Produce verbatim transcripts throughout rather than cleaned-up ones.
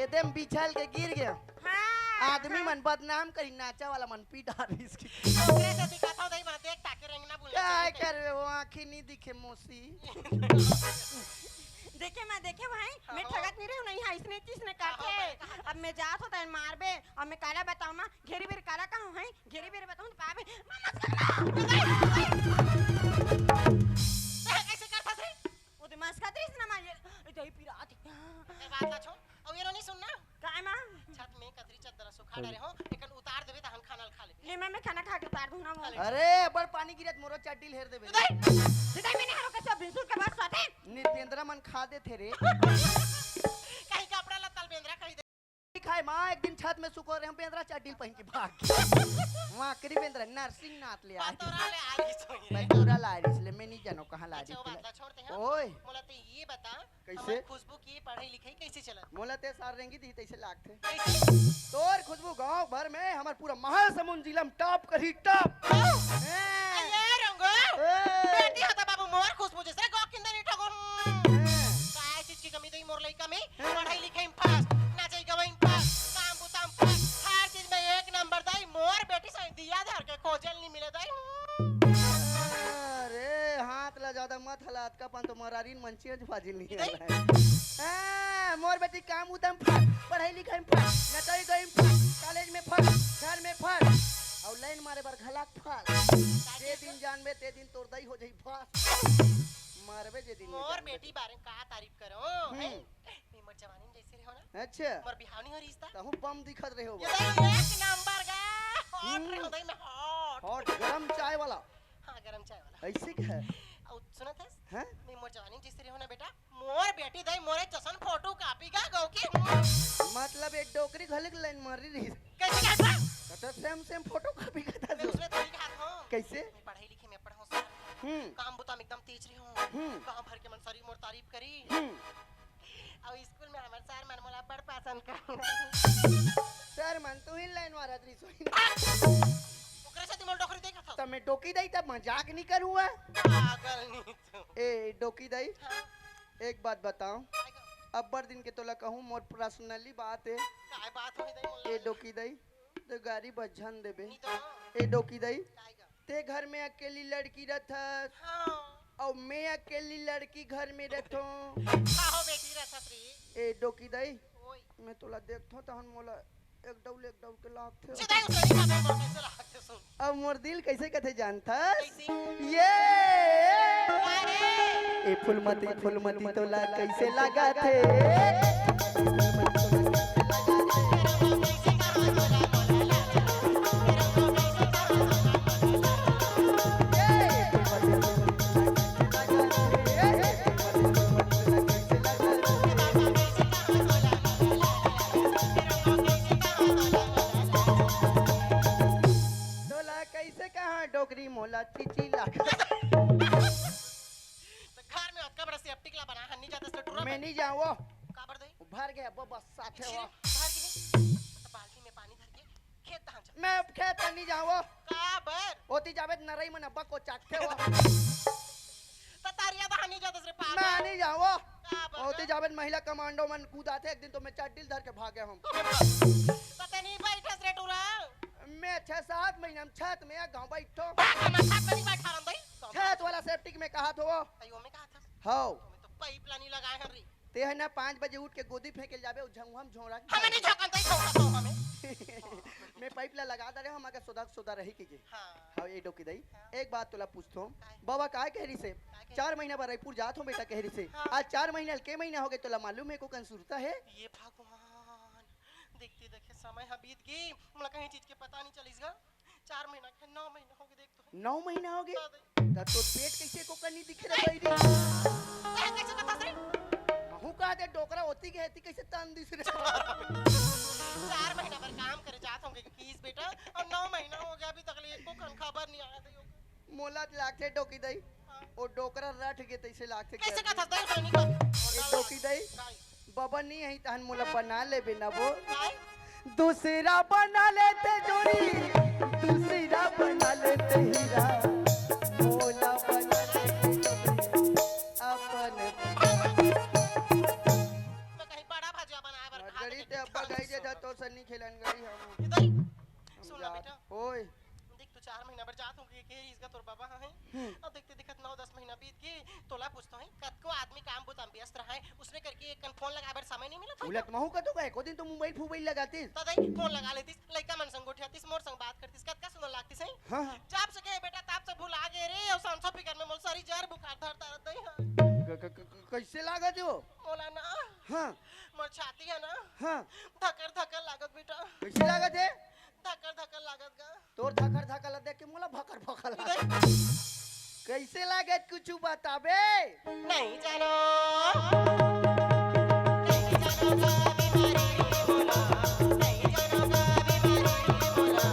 एदे म बिछल के गिर गया। हाँ, आदमी हाँ। मन बदनाम करी, नाचा वाला मन पी डारिस की। ओकरे से दिखाता हूँ, दई माँ, देख ताके रेंगना बोले काय चली। करबे, वो आँखी नहीं दिखे मौसी। देखे माँ, देखे भाई, मैं हाँ। ठगत नहीं रहूँ, नहीं, हाँ, इसने चीज ने हाँ, काटे। हाँ, हाँ। अब मैं जात होता है मारबे, अब मैं काला बताऊँ माँ, घेरी बेर काला कहूँ है, घेरी बेर बताऊँ तो पाबे। माँ, मत कर। कैसे करता थे? वो तो मस्का दे इसने माँ, ये, ये तो ही पिरात है। ए, बात ला छोड़। अब ये रो नहीं सुनना। काय माँ? छत में कतरी चद्दर सुखा डारे हो, एकन उतार देबे त हम खाना ल खा लेबे। ले माँ, मैं खाना खा के उतार दूँ ना वो। अरे, बड़ पानी गिरत मोरो चड्डी ल हेर देबे। उदय! सीधा मैंने हरो के सब बिनसुर के बस सोते। नी बेंदरा मन खा देथे रे। कहीं कपड़ा लत्ता ल बेंदरा कहीं दे। खाए माँ, एक दिन छत में सुखो रहे हम, बेंदरा चड्डी ल पहिन के भाग गे। वहाँ करी बेंदरा नरसिंहनाथ ले आए। पतोरा ले आइस होही रे। पतोरा ला आइस ले, मैं नहीं जानो कहाँ ला अच्छा, वो आइस बात ले। ला छोड़ते हैं। ओए। मोला ते ये बता, कैसे? हमार खुशबू की पढ़ाई लिखाई कैसे चलत? मोला ते सार रेंगी दी तैसे लागथे। कैसे? तोर खुशबू गांव भर में हमर पूरा महासमुंद जिला में टॉप करी टॉप। हाँ। हैं। अरे रंगो, ए। बेटी होता बाबू मोर खुशबू जैसे गो किंदे नहीं ठगो। हैं। काय चीज की कमी दई मोर लइका में? हैं। पढ़ाई लिखाई में फर्स्ट, नाचे गवाई में फर्स्ट, काम बुता में फर्स्ट, हर चीज में एक नंबर दई मोर बेटी सही दिया धर के खोजल नहीं मिले दई। अरे, हाथ ला ज्यादा मत हला, अतका पन तो मरारीन मन चेंज बाजी नहीं हला। हाँ, मोर बेटी काम उदम फट, पढ़ाई लिखाई में फट, नचई गई में फट, कॉलेज में फट, घर में फट, और लाइन मारे बर घलाक फट। जे दिन जानबे, ते दिन तोर दई हो जाई फट। मरबे जे दिन मोर जानबे। बेटी बारे में का तारीफ करो, हम्म। हैं? मैं मोर जवानी में जैसे रहो ना। अच्छा। मोर बिहाव नहीं हो रिहिस ता। तहूँ बम दिखत रहे हो ये बा। दई एक नंबर का। हॉट हम्म। रहो दई मैं हॉट। हॉट गरम चाय वाला। हाँ, गरम चाय वाला। ऐसे क्या है? और सुनत हस? हैं? मैं मोर जवानी में जैसे रहो ना बेटा, मोर बेटी दई मोरे जसन फोटो कॉपी का गौ की। मतलब एक डोकरी घले के लाइन मारी रही। कैसे कहता? तो सेम सेम फोटो कॉपी का था मैं जो। उसमें थोड़ी हाथ हूँ। कैसे? मैं पढ़ाई लिखी में पढ़ा हूँ सर। हम्म। काम बुता में एकदम तेज रही हूँ। हम्म। गाँव भर के मन सारी मोर तारीफ करी। हम्म। अउ स्कूल में हमर सर मन मोला बड़ पसंद कर। सर मन तू ही लाइन मारत रही सोई। ओकरे से मोर डोकरी देखत हव। त मैं डोकी दई त मजाक नहीं करूँगा। पागल नहीं तू। ए डोकी दई, हाँ। एक बात बताओ। काय ग? अब्बड़ दिन के तोला कहूँ मोर पर्सनली बात है। काय बात होई दई मोला? ए डोकी दई, तो गाड़ी बझन देबे। नहीं तो। ए डोकी दई, काय ग? ते घर में अकेली लड़की रथस, हाँ। अउ मैं अकेली लड़की घर में रथों। का हो बेटी रथस रे? ए डोकी दई, ओए। मैं तोला देखथों तहन मोला एक डौल एक डौल के लागथे। सीधा ही उतरी का मैं कैसे लागथे सुन। अब मोर दिल कैसे कथे जानथस? कैसे? ये अरे! ए फूलमती, फूलमती तोला कैसे लागथे? तोला कैसे कहा डोकरी मोला चीची लागथे? तो घर में ओतका बड़ा सेप्टिक ला बना, हन्नी जाता से टूरा मैं बन। नहीं जाऊँ वो। काबर दे? वो भर गया, वो बस साथे छिरी, वो। भर गई। तो बाल्टी में पानी धर के खेत धान चल। मैं अब खेत नहीं जाऊँ वो। काबर? ओती जावे तो नरई मन अब्बा को चाटथे वो। तो तारिया धान नहीं जाता से पागल। मैं नहीं जाऊँ वो। काबर? ओती जावे तो महिला कमांडो मन कूदाथे, एक दिन तो मैं चड्डी ल धर के भागे हम। तो ते नहीं बैठस रे टूरा। मैं छह सात महीना में छत में एक गाँव बैठो। बात हम छत में नहीं बैठा रहन दई। छत वाला सेप्टिक में कहा थो वो। अयो में कहा था। हौ। तो मैं तो पाइप लानी लगाए हन रे। ते है ना पाँच बजे उठ के गोदी फेंके ल जाबे, उ झंगुआ में झोंरा के हमें नहीं झोंकन दई, झोंका तो हमें। मैं पाइप ला लगा दे रहे, हम आके सोदा सोदा रही की के। हाँ। हाँ, ये डोकी दई। हाँ। एक बात तोला पूछथो। काय? बाबा काय कह रही से? काय कह रही? चार महीना बर रायपुर जात हो बेटा कह रही से। हाँ। आज चार महीना, के महीना हो गए तोला मालूम है को कन सुरता है? ये भगवान, देखते देखे समय ह बीत गई, मोला कहीं चीज के पता नहीं चलिस गा। चार महीना के नौ महीना हो गए, देख तो। नौ महीना हो गए? हाँ, देख। त तोर पेट कैसे को कनी दिखे रे बहिरी? ए, कैसे बता सही? महू कहा दे डोकरा होती के हेती कैसे तन दिस रे? चार महीना बर काम करे जात होंगे किस बेटा, और नौ महीना हो गया अभी तक ले एको कन खबर नहीं आया था यो। मोला लागथे डोकी दई। हाँ। ओ डोकरा रट के तैसे लागथे कैसे करनी। कथा दई पानी का? ए डोकी दई। काय? बबा नहीं है तहन मोला बना लेबे ना वो। काय? दूसरा बना लेते जोड़ी, दूसरा बना लेते हीरा, मोला बना लेते अपन। मैं कहीं बड़ा भजिया बनाए बर कहा गरीब था। का तुम के, के इसका तोर बाबा ह, हैं? हम्म। अब देखते देखत नौ दस महीना बीत गे, तोला पूछत हँव, कतको आदमी काम बुता म व्यस्त रहय, उसने करके एक कन फोन लगाय बर समय नइ मिलत हे उलट का? महू कतको गए, को दिन तो मोबाइल फोबाइल लगातिस। त दई, फोन लगा लेतिस, लइका मन संग गोठियातिस, मोर संग बात करतिस, कतका सुंदर लागतिस, हैं? हाँ, हाँ। जब से कहे बेटा, तब से भुला गे रे, अउ सांसो फिकर में मोर सरी जर बुखार धरत हे दई, हाँ। क-, क-, क-, क-, कइसे लागत हे वो? मोला ना, हाँ। मोर छाती हे ना, हाँ। धकर धकर लागत बेटा। कइसे लागत हे? धकर धकर लागत गा। तोर धकर धकर ला देख के मोला भकर भकर लागत। कइसे लागत, कुछु बताबे? नहीं जानो, नहीं जानो का बीमारी मोला, नहीं जानो का बीमारी मोला,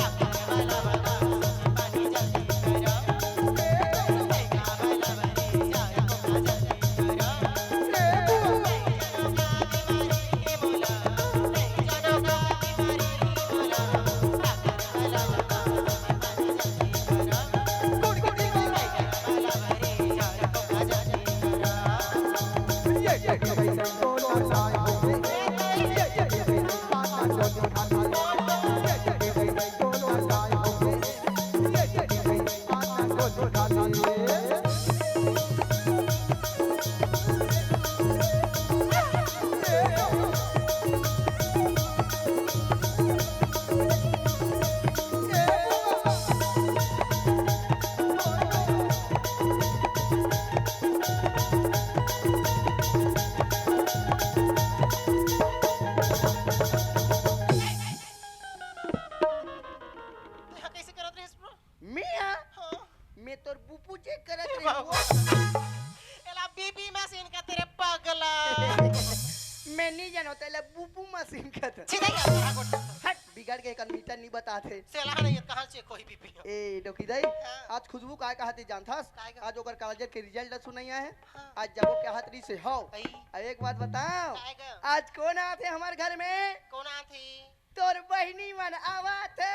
डॉक्टर वाला वाला पानी जल्दी करो, लइका वाला वाली जान को जल्दी करो। तेहा कइसे करत रहिस, bro? मैं हा? हाँ। मैं तोर बुपू check करत रहिस। बाबू। एला बीपी मशीन कथे रे पगला। मैं नइ जानों, तेला बुपू मशीन कथे। सीधा ही आता है गोटा। हट, बिगड़ गे, एकर मीटर नइ बतात हे। सेला नहीं है, कहाँ से कोई बीपी हो? ए, डोकी दाई, हाँ। आज खुशबू काय कहत हे जानथस? काय का? आज ओकर कॉलेज के result सुनइया हे। हाँ। आज जाबो कहत रहिस हे, हव। अई। अब एक बात बताओ, काय का? आज कोन आत हे हमर घर में? कोन आत हे? तोर बहिनी मन आवत हे।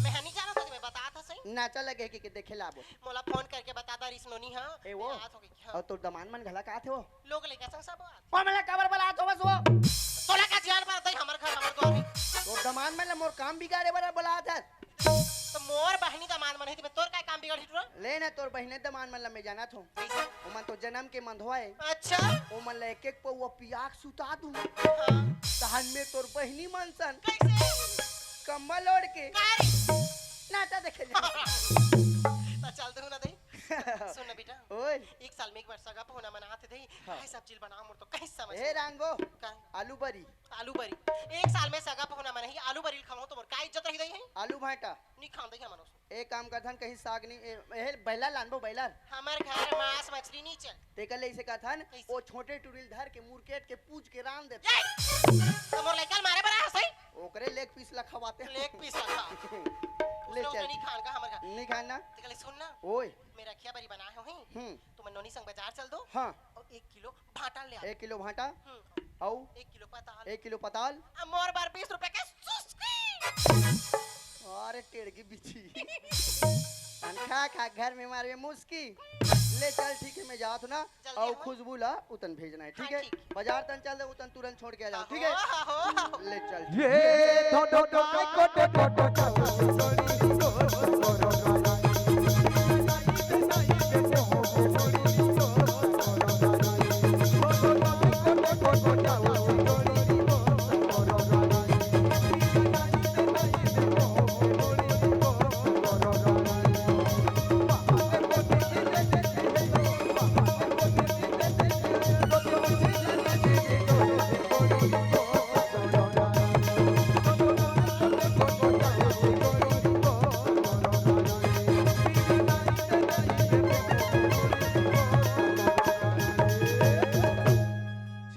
मैं हा नइ जानत हँव, मैं बतात हँव सही। नाचा लगे के, के देखे ला आबो। मोला फोन करके बता दा रिस नोनी हा। ए वो। मैं आत हँव कहिके, हाँ। अउ तोर दमांद मन घला का आत हे वो? लोग लइका संग सब आत। ओ, मोला काबर बलात हवस वो? तोला का जियान पर तई हमर घर, हमर दुआर हे। तोर दमांद मन ला मोर काम बिगाड़े बर बलात हस। त मोर बहिनी दमांद मन हे, त मैं तोर काय काम बिगाड़ही टुरा? ले ना, तोर बहिनी दमांद मन ला मैं जानत हँव। कइसे? ओमन तो जनम के मंधवा हे। अच्छा। ओमन ला एक एक पउवा पिया के सुता दूँ। हाँ। तहन मैं तोर बहिनी मन सन। कइसे? कंबल ओढ़ के। का रे? नाचा देखे जा। त चल दूँ ना दई। सुन ना बेटा। ओए। एक साल में एक बार सगा पहुना मन आथे दई। हाँ। काय सब्जी बनाओ मोर तो कहीं समझ ए नहीं। रांगो। का? आलू बरी। आलू बरी। एक साल में सगा पहुना मन ही आलू बरी खवाओ तो मोर का इज्जत रही दई है? आलू भाटा। नहीं खान दई हमन उसको। एक काम करथन, कहीं साग नहीं, ए, ए, बैलर लानबो, बैलर। हमर घर मांस मछली नहीं चल। तेकर ले इसे कहथन, कइसे? वो छोटे टुरी ल धर के मुरकेट के पूज के रांध देथन। ये! तो मोर लइका ल मारे बर आए हस, सही? ओकरे leg piece ला खवाते हैं। Leg piece ला खा। ले उसने, चल। उसने नहीं खान का हमर घर। नहीं खान ना। तेकर ले सुन ना। ओए। मैं रखिया बरी बनाए होही। हम्म। तुमन नोनी संग बाजार चल दो। हाँ। अउ एक किलो भांटा ले आ। एक किलो भांटा। हम्म। अउ? एक किलो पताल। एक किलो पताल। अउ मोर बर बीस रुपया के सुस्की। अरे टेड़गी बिछी। अन खा खा घर में मारबे मुस्की। ले चल ठीक है, मैं जात हूँ ना। जल्दी अउ आओ। खुशबू ला उतन भेजना है, ठीक हाँ, है? ठीक। बाजार तन चल दे, उतन तुरंत छोड़ के आ जाओ, ठीक है? आहो, आहो, आहो। ले चल। ये धोधो काय कोटे कोटे चौड़ी चौड़ी।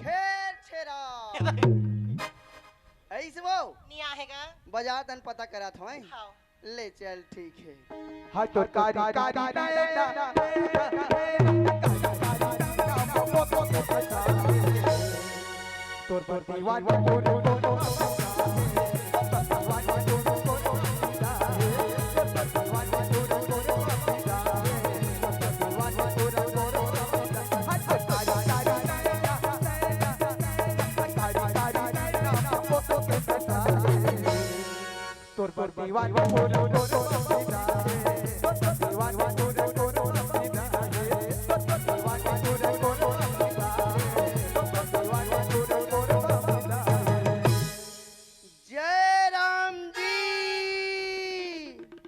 छेर छेरा। ऐसे वो? नहीं आएगा। बाजार तन पता करा था, हैं? हाँ। ले चल, ठीक है। हाय तोर कारी कारी नैना, तोर दीवाना तोर पर दीवाना बोलो, बोलो, बोलो।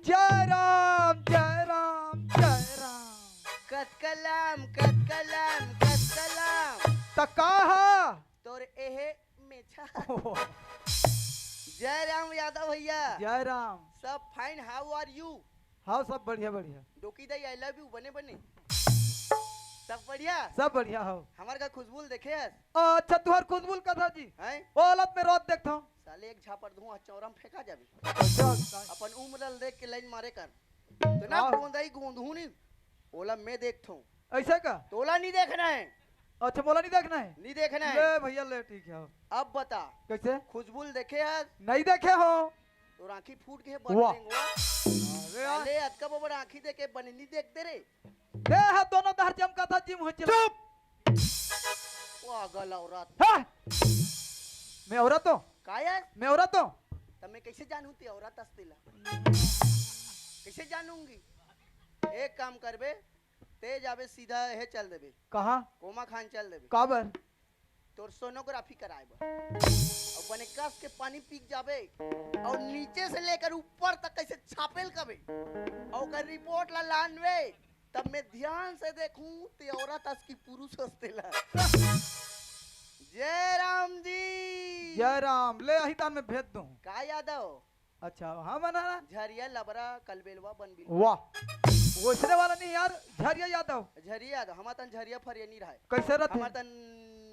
जय राम, जय राम, जय राम। कतकलाम, कतकलाम, कतकलाम। त का हा? तोर एहे मेछा। जय राम यादव भैया। जय राम। सब fine, how are you? हाँ, सब बढ़िया, बढ़िया। डोकी दाई, I love you, बने, बने। सब बढ़िया? सब बढ़िया हो। हमार का खुशबू ल देखे हस? अच्छा, तुहर खुशबू ल कथा जी? हैं? ओ हालत में रोज देखता हूँ। साले एक झापड़ दूँ, चौरा में फेंका जाबे। अच्छा, अच्छा। अपन उम्र ल देख के line मारे कर। तो ना हाँ। गोंदई गोंदहू नहीं, ओला मैं देखता हूँ। ऐसा का? तोला नहीं देखना है। अच्छा, मोला नहीं देखना है? नहीं देखना है। ले भैया, ले, ठीक है। अब बता। कैसे? खुशबू ल देखे हस? नहीं देखे हो। तोर आँखी फूट गे हे, वाह। बटरेंगवा। अरे यार। साले, अतका बड़ आँखी देके बने नहीं देखते रे। दे हा दोनों दहर जम कथा जी मुँह चिल्ला। चुप! पागल औरत। हाँ! मैं औरत हूँ? का यार? मैं औरत हूँ? त मैं कैसे जानूँ ते औरत अस तेला? कैसे जानूंगी? एक काम करबे, ते जाबे सीधा हे चल देबे। कहाँ? कोमा खान चल देबे। काबर? तोर sonography कराए बर। अउ बने कस के पानी पी के जाबे, अउ नीचे से लेकर ऊपर तक कैसे छापेल कबे, अउ ओकर report ला लानबे, तब मैं ध्यान से देखूं, ते औरत अस की पुरुष हस तेला। जय राम जी। जय राम। ले, अही तान में भेज दूं। का यादव? अच्छा, हाँ, मना ना। झरिया लबरा कलबेलवा बनबिल। वाह, वैसने वाला नहीं यार, झरिया यादव। झरिया यादव, हमार तन झरिया फरिया नहीं रहे। कैसे रहते? हमार तन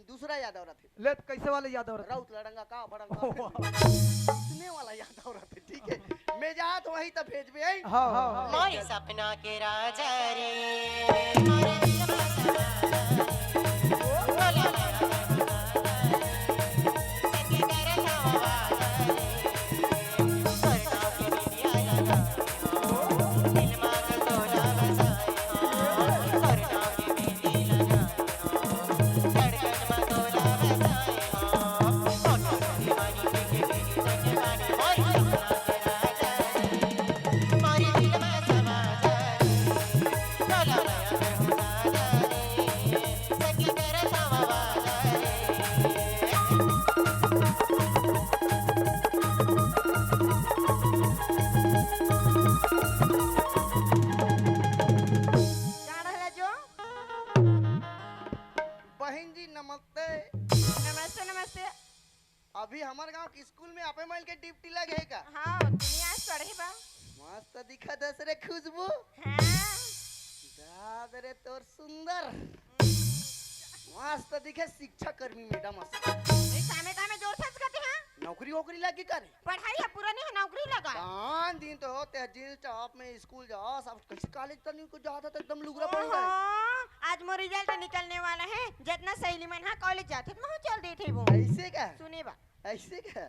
दूसरा यादव रहते। ले, त कैसे वाले यादव रहते? राउत लड़ंगा का बड़ंगा। वाह। इसने वाला यादव रहते, ठीक है। मैं जात वहीं तब भेजबे, हैं? हाँ, हाँ, हाँ। मोरे सपना के राजा रे, मोरे दिलवा समा रे, बोला रे, सखी करे लावा रे। का रहला जो? बहिन जी, नमस्ते। नमस्ते, नमस्ते। अभी हमर गांव के स्कूल में आपे मन के ड्यूटी लगे हे का? हाँ, दुनिया चढ़े बा। मस्त दिखत हस रे खुशबू। हाँ। दाद रे तोर सुंदर। मस्त दिखे शिक्षा कर्मी मैडम अस। ए, कामे कामे जोर से कथे हैं? नौकरी वोकरी लगी का रे? पढ़ाई ह पूरा नहीं हे, नौकरी लगा। पाँच दिन तो होते हैं, जींस टॉप में स्कूल जा, सब कैसे कॉलेज तक नहीं को जाता तो एकदम लुगरा पहन ओहो, गए। आज मोर रिजल्ट निकलने वाला है, जितना सहेली मन हा कॉलेज जाथे, त महू चल देथे वो। ऐसे का? सुने बा। ऐसे का?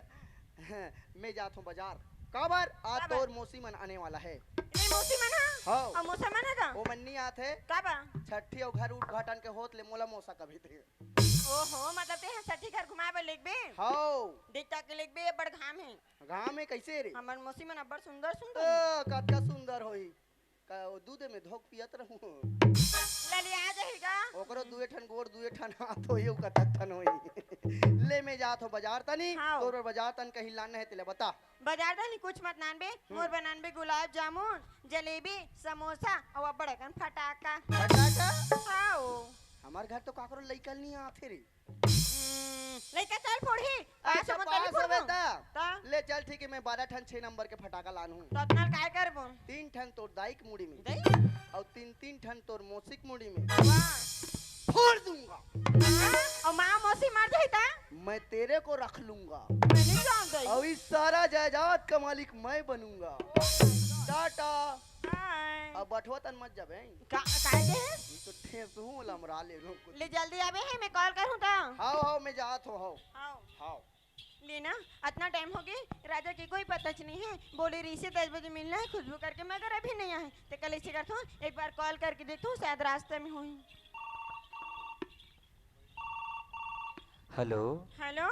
मैं जात हूँ बाजार। काबर? आज काबर? तोर मौसी मन आने वाला है। नहीं, मौसी मन हा? हाँ। अउ मौसा मन हा का? वो मन नहीं आत है। काबर? छठी अउ घर उद्घाटन के होत ले मोला मौसा कभी थे। ओहो, मतलब ते हा छठी घर घुमाए बर लेगबे? हाँ। देख ताके लेगबे, बड़ घाम है। घाम में कैसे रे? हमर मौसी मन अब्बड़ सुंदर सुंदर। ओ, कतका सुंदर होही। का ओ दूध में धोक पियत रहूं। ललिया जाही गा। ओकरो दुए ठन गोड़, दुए ठन हाथ होही, ओ कतक ठन होही। ले, मैं जात हो बाजार तनी, हाँ। तोर बाजार तन कहीं लान है, तेला बता। बाजार तनी कुछ मत नानबे, हम्म। मोर बनानबे गुलाब जामुन, जलेबी, समोसा, अउ अब्बड़ अकन फटाका। फटाका? हाँ। हमार घर तो काकरो लइका नहीं आथे रे। हम्म, लइका चल फोड़ही। अच्छा, पास होबे त नहीं पास होबे फोड़बो। त? त? ले चल, ठीक है, मैं बारह ठन छह नंबर के फटाका लान हूँ। त अतना ल काय करबो? तीन ठन तोर दाई के मुड़ी में। दाई? अउ तीन, तीन ठन तोर मौसी के मुड़ी में। वाह। फोड़ दूंगा। हाँ? अउ माँ मौसी मर जाही त? मैं तेरे को रख लूंगा। मैं नहीं जान दाई। अउ इस सारा जायदाद का मालिक मैं बनूंगा। टाटा। हाय। अब बठवा तन मत जाबे। का, काहे के? ये तो ठेस हूँ, लमरा ले रो कुछ। ले जल्दी आबे है, मैं कॉल करूँ त। हाव, हाव, मैं जात हूँ, हाव। हाव। हाव। ले ना, अतना टाइम हो गे, राजा के कोई पता च नहीं है। बोले रहिसे दस बजे मिलना है, खुशबू करके, मगर अभी नहीं आए। त कल ऐसे करता हूँ, एक बार कॉल करके देखता हूँ, शायद रास्ते में होही। हेलो। हेलो।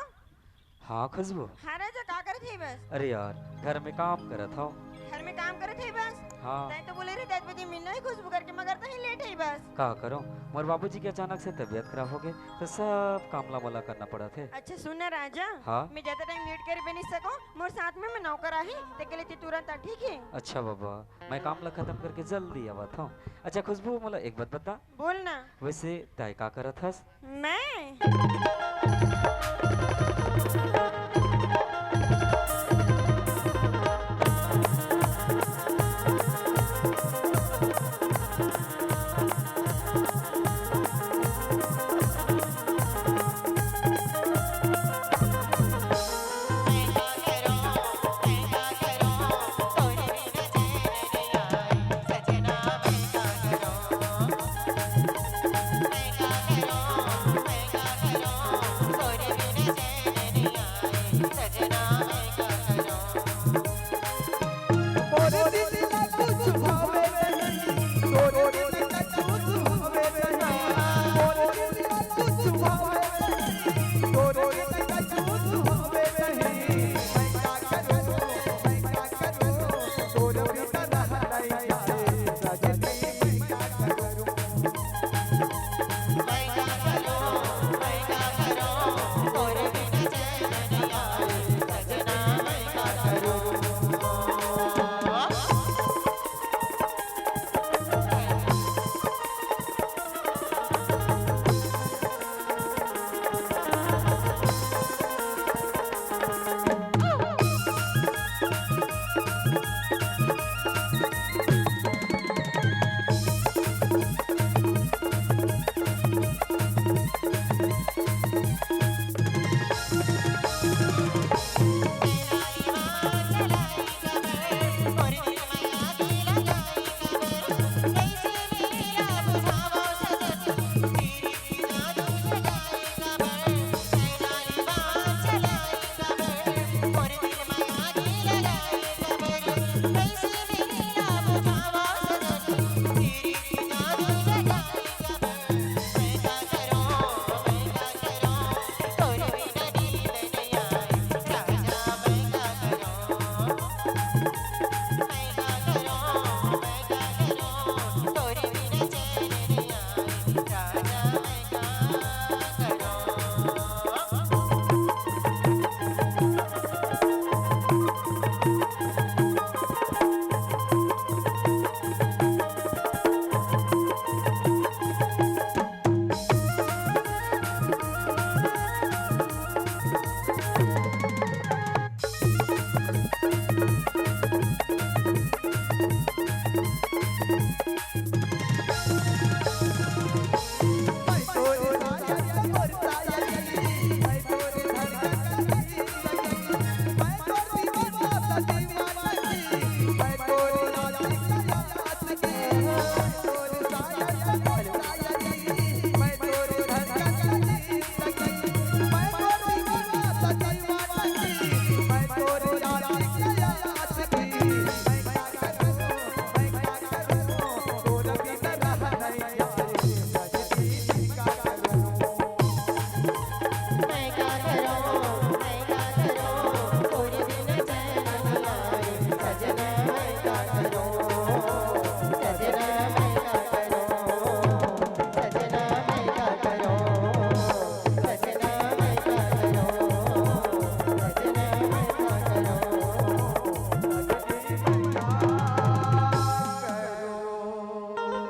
हाँ खुशबू। हाँ राजा, का करत हे बस? अरे यार, घर में काम करत हव। घर में काम करत हे बस? हाँ। तैं तो बोले रहे दस बजे मिलना हे खुशबू करके, मगर तहीं लेट हे बस। का करों, मोर बाबूजी के अचानक से तबीयत खराब हो गे, तो सब काम ला मोला करना पड़त हे। अच्छा सुन ना राजा, हाँ? मैं ज्यादा टाइम वेट करे भी नहीं सकूं, मोर साथ में मैं नौकर आही, तेके लिए तैं तुरंत आ, ठीक हे? अच्छा बाबा, मैं काम ला खत्म करके जल्दी आवत हूँ। अच्छा खुशबू, मोला एक बात बता। बोल ना। वैसे तैं का करत हस? मैं?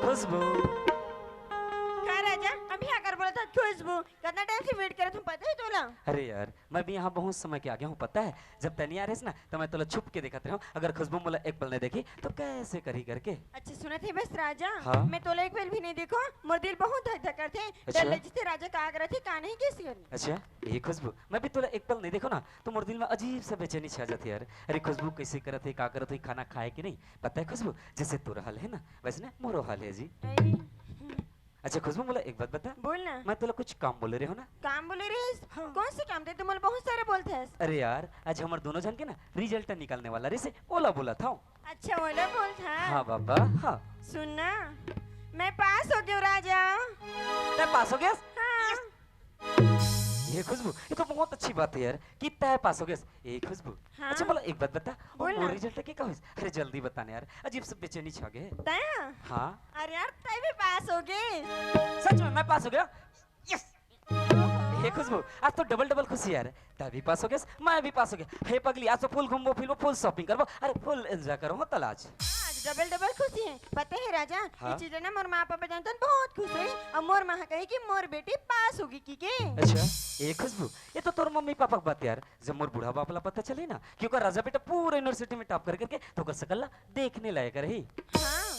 खुशबू। का राजा, अभी आकर बोला था खुशबू, कितना टाइम से वेट करत हूँ, पता है तोला? अरे यार, मैं भी यहाँ बहुत समय के आगे हूँ, पता है? जब तैं नइ आ रहे ना, तो मैं तोला छुप के देखत रहे हूँ। अगर खुशबू मोला एक पल नहीं देखी, तो कैसे करही करके। अच्छा, सुनत हे बस राजा, हाँ? मैं तोला एक पल भी नहीं देखो, मोर दिल बहुत धक धक करथे। अच्छा। डर लग जथे राजा का आग रथे, का नहीं किसी करनी। अच्छा, ये खुशबू, मैं भी तोला एक पल नहीं देखो ना, तो मोर दिल में अजीब सा बेचैनी छा जाथे यार। अरे खुशबू कैसे करत हे, का करत हे, खाना खाए कि नहीं? पता है खुशबू, जैसे तोर हाल है ना, वैसे ना मोरो हाल है जी। अरे। अच्छा खुशबू, मोला एक बात बता। बोल ना। मैं तोला कुछ काम बोले रहे हो ना? काम बोले रहे? हाँ। कौन से काम? तैं तो मोला बहुत सारे बोलते हैं। अरे यार, आज हमर दोनों झन के ना रिजल्ट निकलने वाला रहिसे, ओला बोलत हंव। अच्छा, ओला बोलत हस? हाँ बाबा, हाँ। सुन ना, मैं पास हो गयो राजा। तैं पास हो गया? हाँ। ये खुशबू, ये तो बहुत अच्छी बात है यार कि तय पास हो गया। ए खुशबू, हाँ। अच्छा, बोला, एक बात बता, वो बोल ना। मोर रिजल्ट के का होइस? अरे, जल्दी बता ना यार, अजीब से बेचैनी छा गए। तय? हाँ। अरे यार, तय भी पास हो गए। सच में मैं पास हो गया? यस। हे खुशबू, आज तो डबल डबल खुशी यार। तय भी पास हो गया, मैं भी पास हो गया। हे पगली, आज तो फुल घूमबो फिरबो, फुल शॉपिंग करबो, अरे फुल एंजॉय करो हो तलाज। आज डबल डबल खुशी है। पता है राजा, हाँ? ये चीज ना मोर माँ पापा जानतन बहुत खुश है। और मोर माँ कही कि मोर बेटी पास होगी की के। अच्छा, ए खुशबू, ये तो तोर मम्मी पापा के बात यार। जब मोर बूढ़ा बाप ला पता चली ना कि ओकर राजा बेटा पूरा यूनिवर्सिटी में टॉप कर करके, तो ओकर सकल ला देखने लायक रही। हाँ,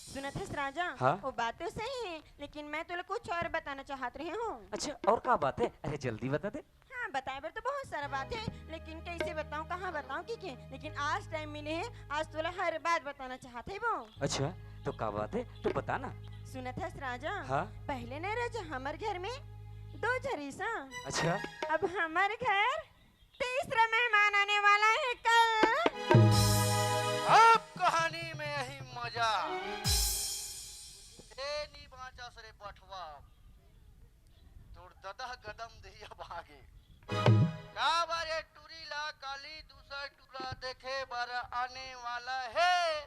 सुनत हस राजा? हाँ? वो बात तो सही है, लेकिन मैं तोला कुछ और बताना चाहत रहे हूँ। अच्छा, और का बात है? अरे जल्दी बता दे। हाँ, बताए बर तो बहुत सारा बात है, लेकिन कैसे बताऊँ, कहाँ बताऊँ कि के? लेकिन आज टाइम मिले है, आज तोला हर बात बताना चाहत है वो। अच्छा, तो का बात है? तो बता ना। सुनत हस राजा? हाँ? पहले नहीं राजा, हमर घर में दो झरीसा। अच्छा। अब हमर घर तीसरा मेहमान आने वाला है कल। अब कहानी में यही मजा। ए नी बाँचस रे बठवा, तोर ददा गदम देही अब आगे। का बारे टूरी ला काली दूसर टूरा देखे बर आने वाला है।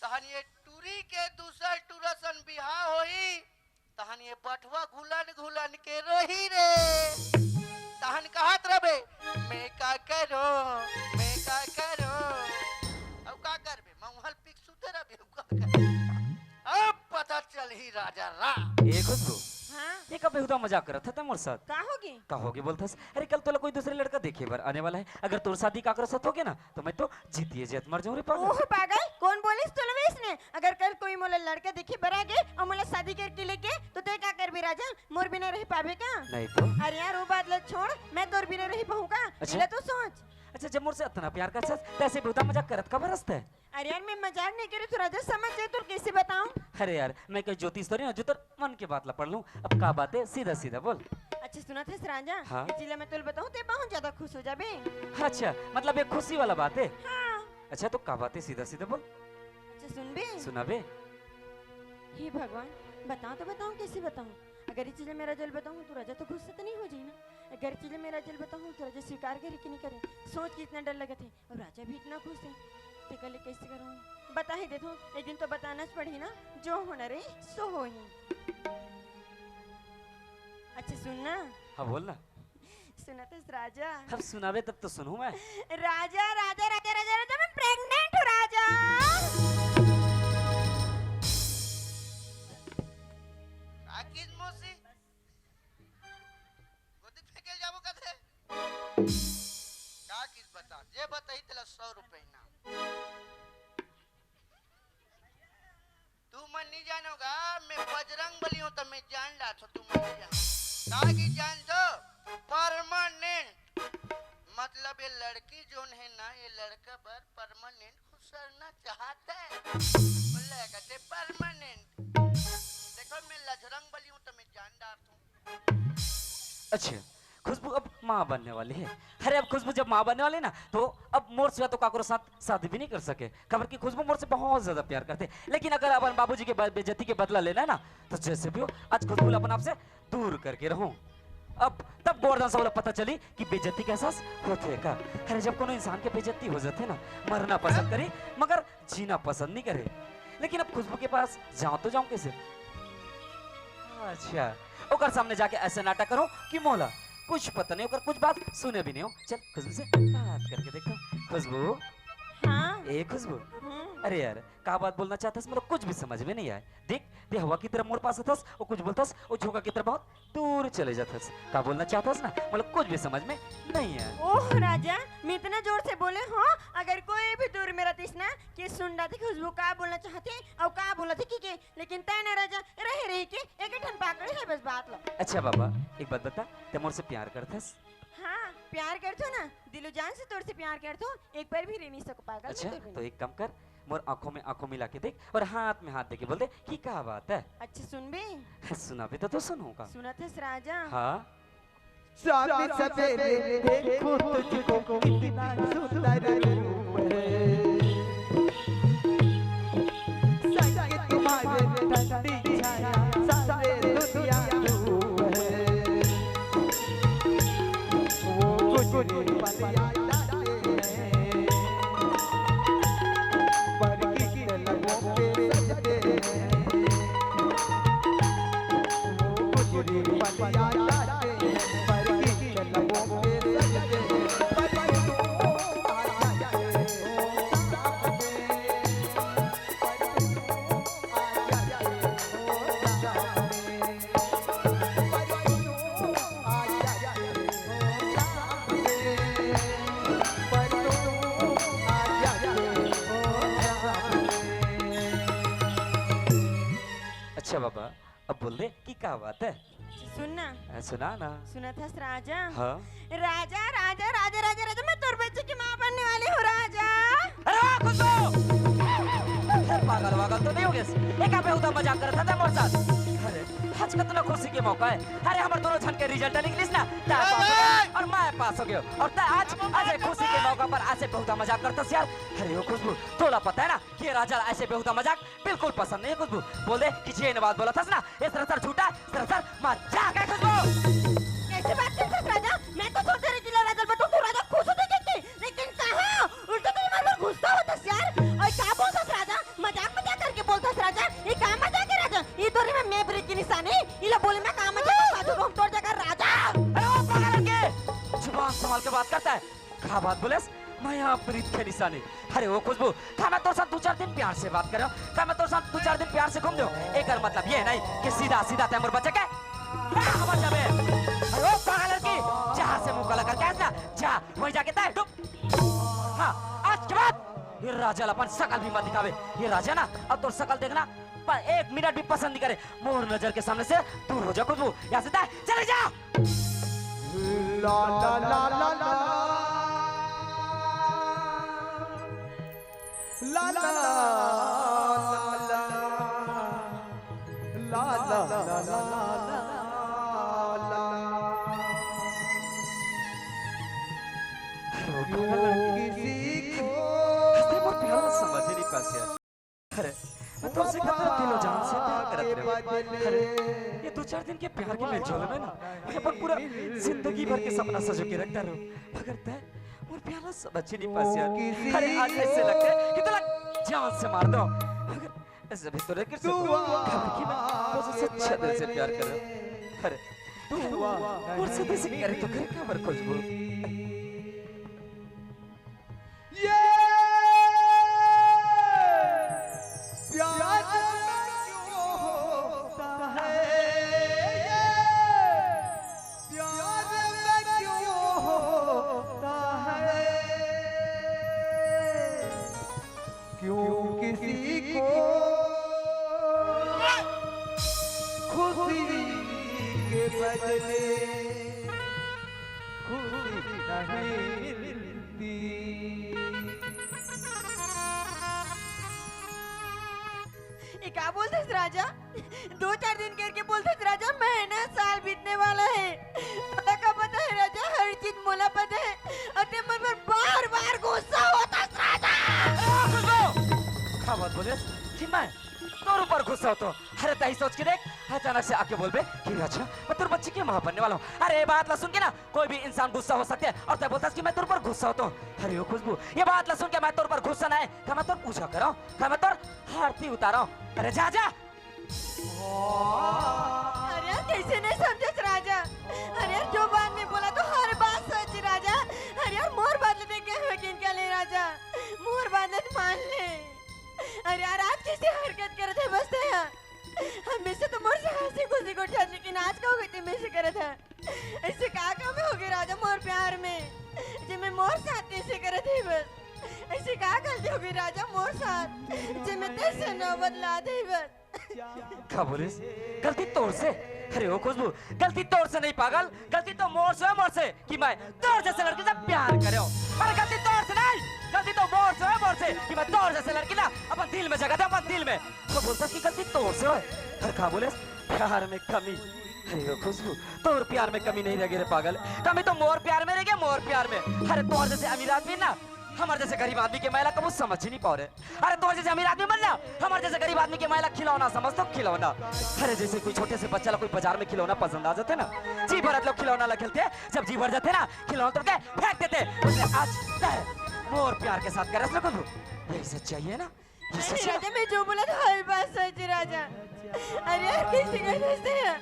तहन ये टूरी के दूसर टूरा सन बिहाव होही, तहन ये बठवा घुलन घुलन के रोही रे। तहन कहत रबे, मैं का करो, मैं का करो। अब का करबे, मऊहल पिक सुते रबे, अब का करबे? अब पता चलही राजा रा। ए खुशबू, हाँ? ये का बेहुदा मजाक करत है तै मोर साथ? का होगे? का होगे बोलथस? अरे कल तोला कोई दूसरे लड़का देखे बर आने वाला है, अगर तोर शादी काकरो साथ होगे ना तो मैं तो जीतिए जात मर जाऊं रे पागल। ओह पागल, कौन बोलिस तोला वैसने? अगर कल कोई मोला लड़का देखे बर आगे और मोला शादी करके लेगे तो तै का करबे राजा? मोर बिना रह पाबे का? नहीं तो। अरे यार, वो बात ला छोड़, मैं तोर बिना रह पाऊँ का? अच्छा। पहले तो सोच। अच्छा, जब मोर से अतना प्यार करथस, तैसे बेहुदा मजाक करत काबर हस तै? अरे यार, मैं मजाक नहीं करे, तू राजा समझ जाए, तो कैसे बताऊं? अरे यार, मैं कोई ज्योतिष थोड़ी ना जो तोर मन के बात ला पढ़ लूं। अब का बात है, सीधा सीधा बोल। अच्छा सुनत हस राजा, हाँ? ये चीज ला मैं तोला बताऊं, तै बहुत ज्यादा खुश हो जाबे। अच्छा, मतलब ये खुशी वाला बात है? हाँ। अच्छा तो का बात है, सीधा सीधा बोल। अच्छा सुनबे? सुनाबे। हे भगवान, बताऊं तो बताऊं, कैसे बताऊं? अगर ये चीज ला मैं राजा ला बताऊं तो राजा तो गुस्सा तो नहीं हो जाही ना? अगर ये चीज ला मैं राजा ला बताऊं तो राजा स्वीकार करे कि नहीं करे? सोच के इतना डर लगत है। और राजा भी इतना खुश है, तेकर ले कैसे करूँ? बता ही देथों, एक दिन तो बताना च पड़ही ना, जो होना रही सो होही। अच्छा सुन ना। हाँ बोल ना। सुनत हस राजा? अब सुनाबे तब तो सुनहूँ मैं। राजा, राजा, राजा, राजा, राजा, मैं प्रेग्नेंट हूँ राजा। का किस मौसी? गोदी फेंके जाबो कथे। का किस बता, जे बताही तेला सौ रुपए इनाम। तुमन नहीं जानोगा, मैं बजरंग बली हूँ तो मैं जान डारथों, तुमन नहीं जानो। का किस जान दो, परमानेंट। मतलब ये लड़की जोन है ना, ये लड़का बर परमानेंट खुसरना चाहता है। बोले कहते परमानेंट। देखो मैं लजरंग बली हूँ तो मैं जान डारथों। अच्छा, खुशबू अब माँ बनने वाली है। अरे अब खुशबू जब माँ बनने वाली है ना, तो अब मोर सिवा तो काकरो साथ शादी भी नहीं कर सके, काबर कि खुशबू मोर से बहुत ज्यादा प्यार करथे। लेकिन अगर अपन बाबूजी के बे-, बेइज्जती के बदला लेना है ना, तो जैसे भी हो आज खुशबू ला अपन आप से दूर करके रहूं। अब तब गोवर्धन साहू ला पता चली कि बेइज्जती के एहसास होथे का। अरे जब कोनो इंसान के बेइज्जती हो जाथे ना, मरना पसंद करी मगर जीना पसंद नहीं करे। लेकिन अब खुशबू के पास जाऊं तो जाऊं कैसे? अच्छा, ओकर सामने जाके ऐसे नाटक करूं कि मोला कुछ पता नहीं, ओकर कुछ बात सुने भी नहीं हो। चल खुशबू से बात करके देखो। खुशबू। हाँ। ए खुशबू। हम्म। अरे यार, का बात बोलना चाहथस, मतलब कुछ भी समझ में नहीं आए। देख, ते हवा की तरह मोर पास आथस, वो कुछ बोलथस, वो झोंका की तरह बहुत दूर चले जाथस। का बोलना चाहथस ना, मतलब कुछ भी समझ में नहीं आए। ओह राजा, मैं इतना जोर से बोले हूँ, अगर कोई भी दूर में रहतीस ना, कि सुन डारतिस खुशबू का बोलना चाहथे और का बोलथे कि के, लेकिन तै ना राजा, रहे रहे के एक ठन पाकड़ी है बस बात लो। अच्छा बाबा, एक बात बता, ते मोर से प्यार करथस? हाँ, प्यार करथों ना, दिलो जान से तोर से प्यार करथों, एक पल भी रह नहीं सको पागल मैं अच्छा, तोर बिना। तो एक काम कर, मोर आंखों में आंखों मिला के देख और हाथ में हाथ देके बोल दे कि का बात है। अच्छा सुनबे? सुनाबे तो, तो सुनहूं का। सुनत हस राजा? हाँ। शाम सवेरे देखो तुझको कितना सुंदर रूप है। संग तुम्हारे ठंडी छाया, सारे दुनिया धूप है। अच्छा बाबा, अब बोल दे कि का बात है? सुन ना। हाँ, सुना ना। सुनत हस राजा? हाँ। राजा, राजा, राजा, राजा, राजा, मैं तोर बच्चे की माँ बनने वाली हूँ राजा। अरे वाह खुशबू! अरे पागल वागल तो नहीं हो गया? ये का बेहुदा मजाक करत था मोर साथ? अरे आज कतना खुशी के मौका है। अरे हमर दोनों झन के रिजल्ट निकलिस ना, तैं पास हो गया और मैं पास हो गया। और तैं आज, आज एक खुशी के मौका पर ऐसे बेहुदा मजाक करत हस यार। अरे ओ खुशबू, तोला पता है ना कि ये राजा ऐसे बेहुदा मजाक बिल्कुल पसंद नहीं है खुशबू। बोल दे कि जेन बात बोलत हस ना, ये सरासर झूठा है, सरासर मजाक है खुशबू। कैसे बात करत हस राजा? मैं तो सोचे रही थी राजा बटू तू राजा खुश हो जाएगी, लेकिन कहाँ? उल्टा तो हमारे पर गुस्सा होत हस यार। और क्या बोलत हस राजा? मजाक मजाक करके बोलत हस राजा। ये का मजाक है राजा? ये तोरे में मैं ब्रेक की निशानी। इला बोले मैं का मजाक साधु को हम तोड़ देगा राजा। अरे ओ पागल के, जुबान संभाल के बात करता है। का बात बोलेस? मैं यहाँ प्रीत के निशानी। अरे ओ खुशबू, का मैं तोर साथ दो चार दिन प्यार से बात करेंव? का मैं तोर साथ दो चार दिन प्यार से घूम देंव? एकर मतलब ये नहीं कि सीधा सीधा तैं मोर बच्चे के, हाँ, हमर जाबे। अरे ओ पागल लड़की, जहाँ से मुंह काला करके आस ना, जा, वहीं जाके तैं डुब। हाँ, आज के बाद ये राजा ला अपन शकल भी मत दिखावे। ये राजा ना, अब तोर शकल देखना पर एक मिनट भी पसंद नहीं करे। मोर नजर के सामने से दूर हो जा खुशबू। यहाँ से तैं चले जा। ला ला ला ला ला। ला ला ला ला। ला ला ला ला ला। क्यों किसी को हंसते मोर प्यार ला समझे नहीं पास यार। अरे, मैं तोर से कतना दिलो जान से प्यार करत रहेंव। अरे, ये दो चार दिन के प्यार के मेलजोल में ना, मैं अपन पूरा जिंदगी भर के सपना सजो के रख डारेंव। मगर तैं मोर प्यार ला समझे नहीं पास यार। अरे, आज ऐसे लगथे कि तोला जान से मार देंव। मगर ऐसे भी तो रह कर सकता हूँ। खबर की मैं तुझसे सच्चा दिल से प्यार करेंव। अरे, तू मोर से दिल से करे तो करे काबर खुशबू? ये प्यार में क्यों होता है? ये प्यार में क्यों होता है? क्यों किसी को खुशी के बदले खुशी नहीं मिलती? ये का बोलत हस राजा? दो चार दिन करके बोलत हस राजा, महीना साल बीतने वाला है। तोला का पता है राजा, हर चीज मोला पता है। अउ तैं मोर पर बार बार गुस्सा होत हस राजा। अरे खुशबू! का बात बोलेस कि मैं तोर ऊपर गुस्सा होथंव? अरे तहीं सोच के देख, अचानक से आके बोलबे कि राजा, मैं तोर बच्चे के माँ बनने वाला हूँ। अरे ये बात ला सुन के ना कोई भी इंसान गुस्सा हो सकथे अउ तैं बोलत हस कि मैं तोर ऊपर गुस्सा होथंव। अरे ओ खुशबू, ये बात ला सुन के मैं तोर ऊपर गुस्सा नहीं, का मैं तोर पूजा करंव, का मैं तोर आरती उतारंव। अरे जा, जा। अरे यार, कैसे नहीं समझस राजा? अरे यार, जो बात मैं बोला तो हर बात सच राजा। अरे यार, मोर बात ले देख के यकीन कर ले राजा, मोर बात ले मान ले। अरे यार, आज कैसे हरकत करत हस बस तैं यार? हमेशा तो मोर से हंसी खुशी गोठियाथस, लेकिन आज का हो गए तैं ऐसे करत हस? ऐसे का कमी हो गई राजा मोर प्यार में, जे मैं मोर साथ ऐसे करत हस बस? ऐसे का गलती हो गई राजा मोर साथ, जे मैं तैं से नौबत लात हस बस? का बोलेस? गलती तोर से? अरे ओ खुशबू, गलती तोर से नहीं पागल, गलती तो मोर से, मोर से कि मैं तोर जैसे लड़की से प्यार करेंव। अरे गलती तोर से नहीं, गलती तो मोर से, मोर से कि मैं तोर जैसे लड़की ला अपन दिल में जगह देंव, अपन दिल में। तो बोलत हस कि गलती तोर से होय। अरे का बोलेस? प्यार में कमी। अरे ओ खुशबू, तोर प्यार में कमी नहीं रह गई रे पागल, कमी तो मोर प्यार में रह गई, मोर प्यार में। अरे तोर जैसे अमीर आदमी ना हमर जैसे गरीब आदमी के माया ला कबू समझ ही नहीं पाव रे। अरे तोर जैसे अमीर आदमी मन ना, हमर जैसे गरीब आदमी के माया ला खिलौना समझ तो, खिलौना। अरे जैसे कोई छोटे से बच्चा ला कोई बाजार में खिलौना पसंद आ जाथे ना, जी भर लोग खिलौना ला खेलथे, जब जी भर जाथे ना, खिलौना तोड़ के फेंक देथे। उसने आज तय मोर प्यार के साथ करे ना कुछ, यही सच्चाई है ना? ये नहीं सच है। राजा, मैं जो बोला था वही बात सच है राजा। अरे यार, कैसे कर सकते हैं?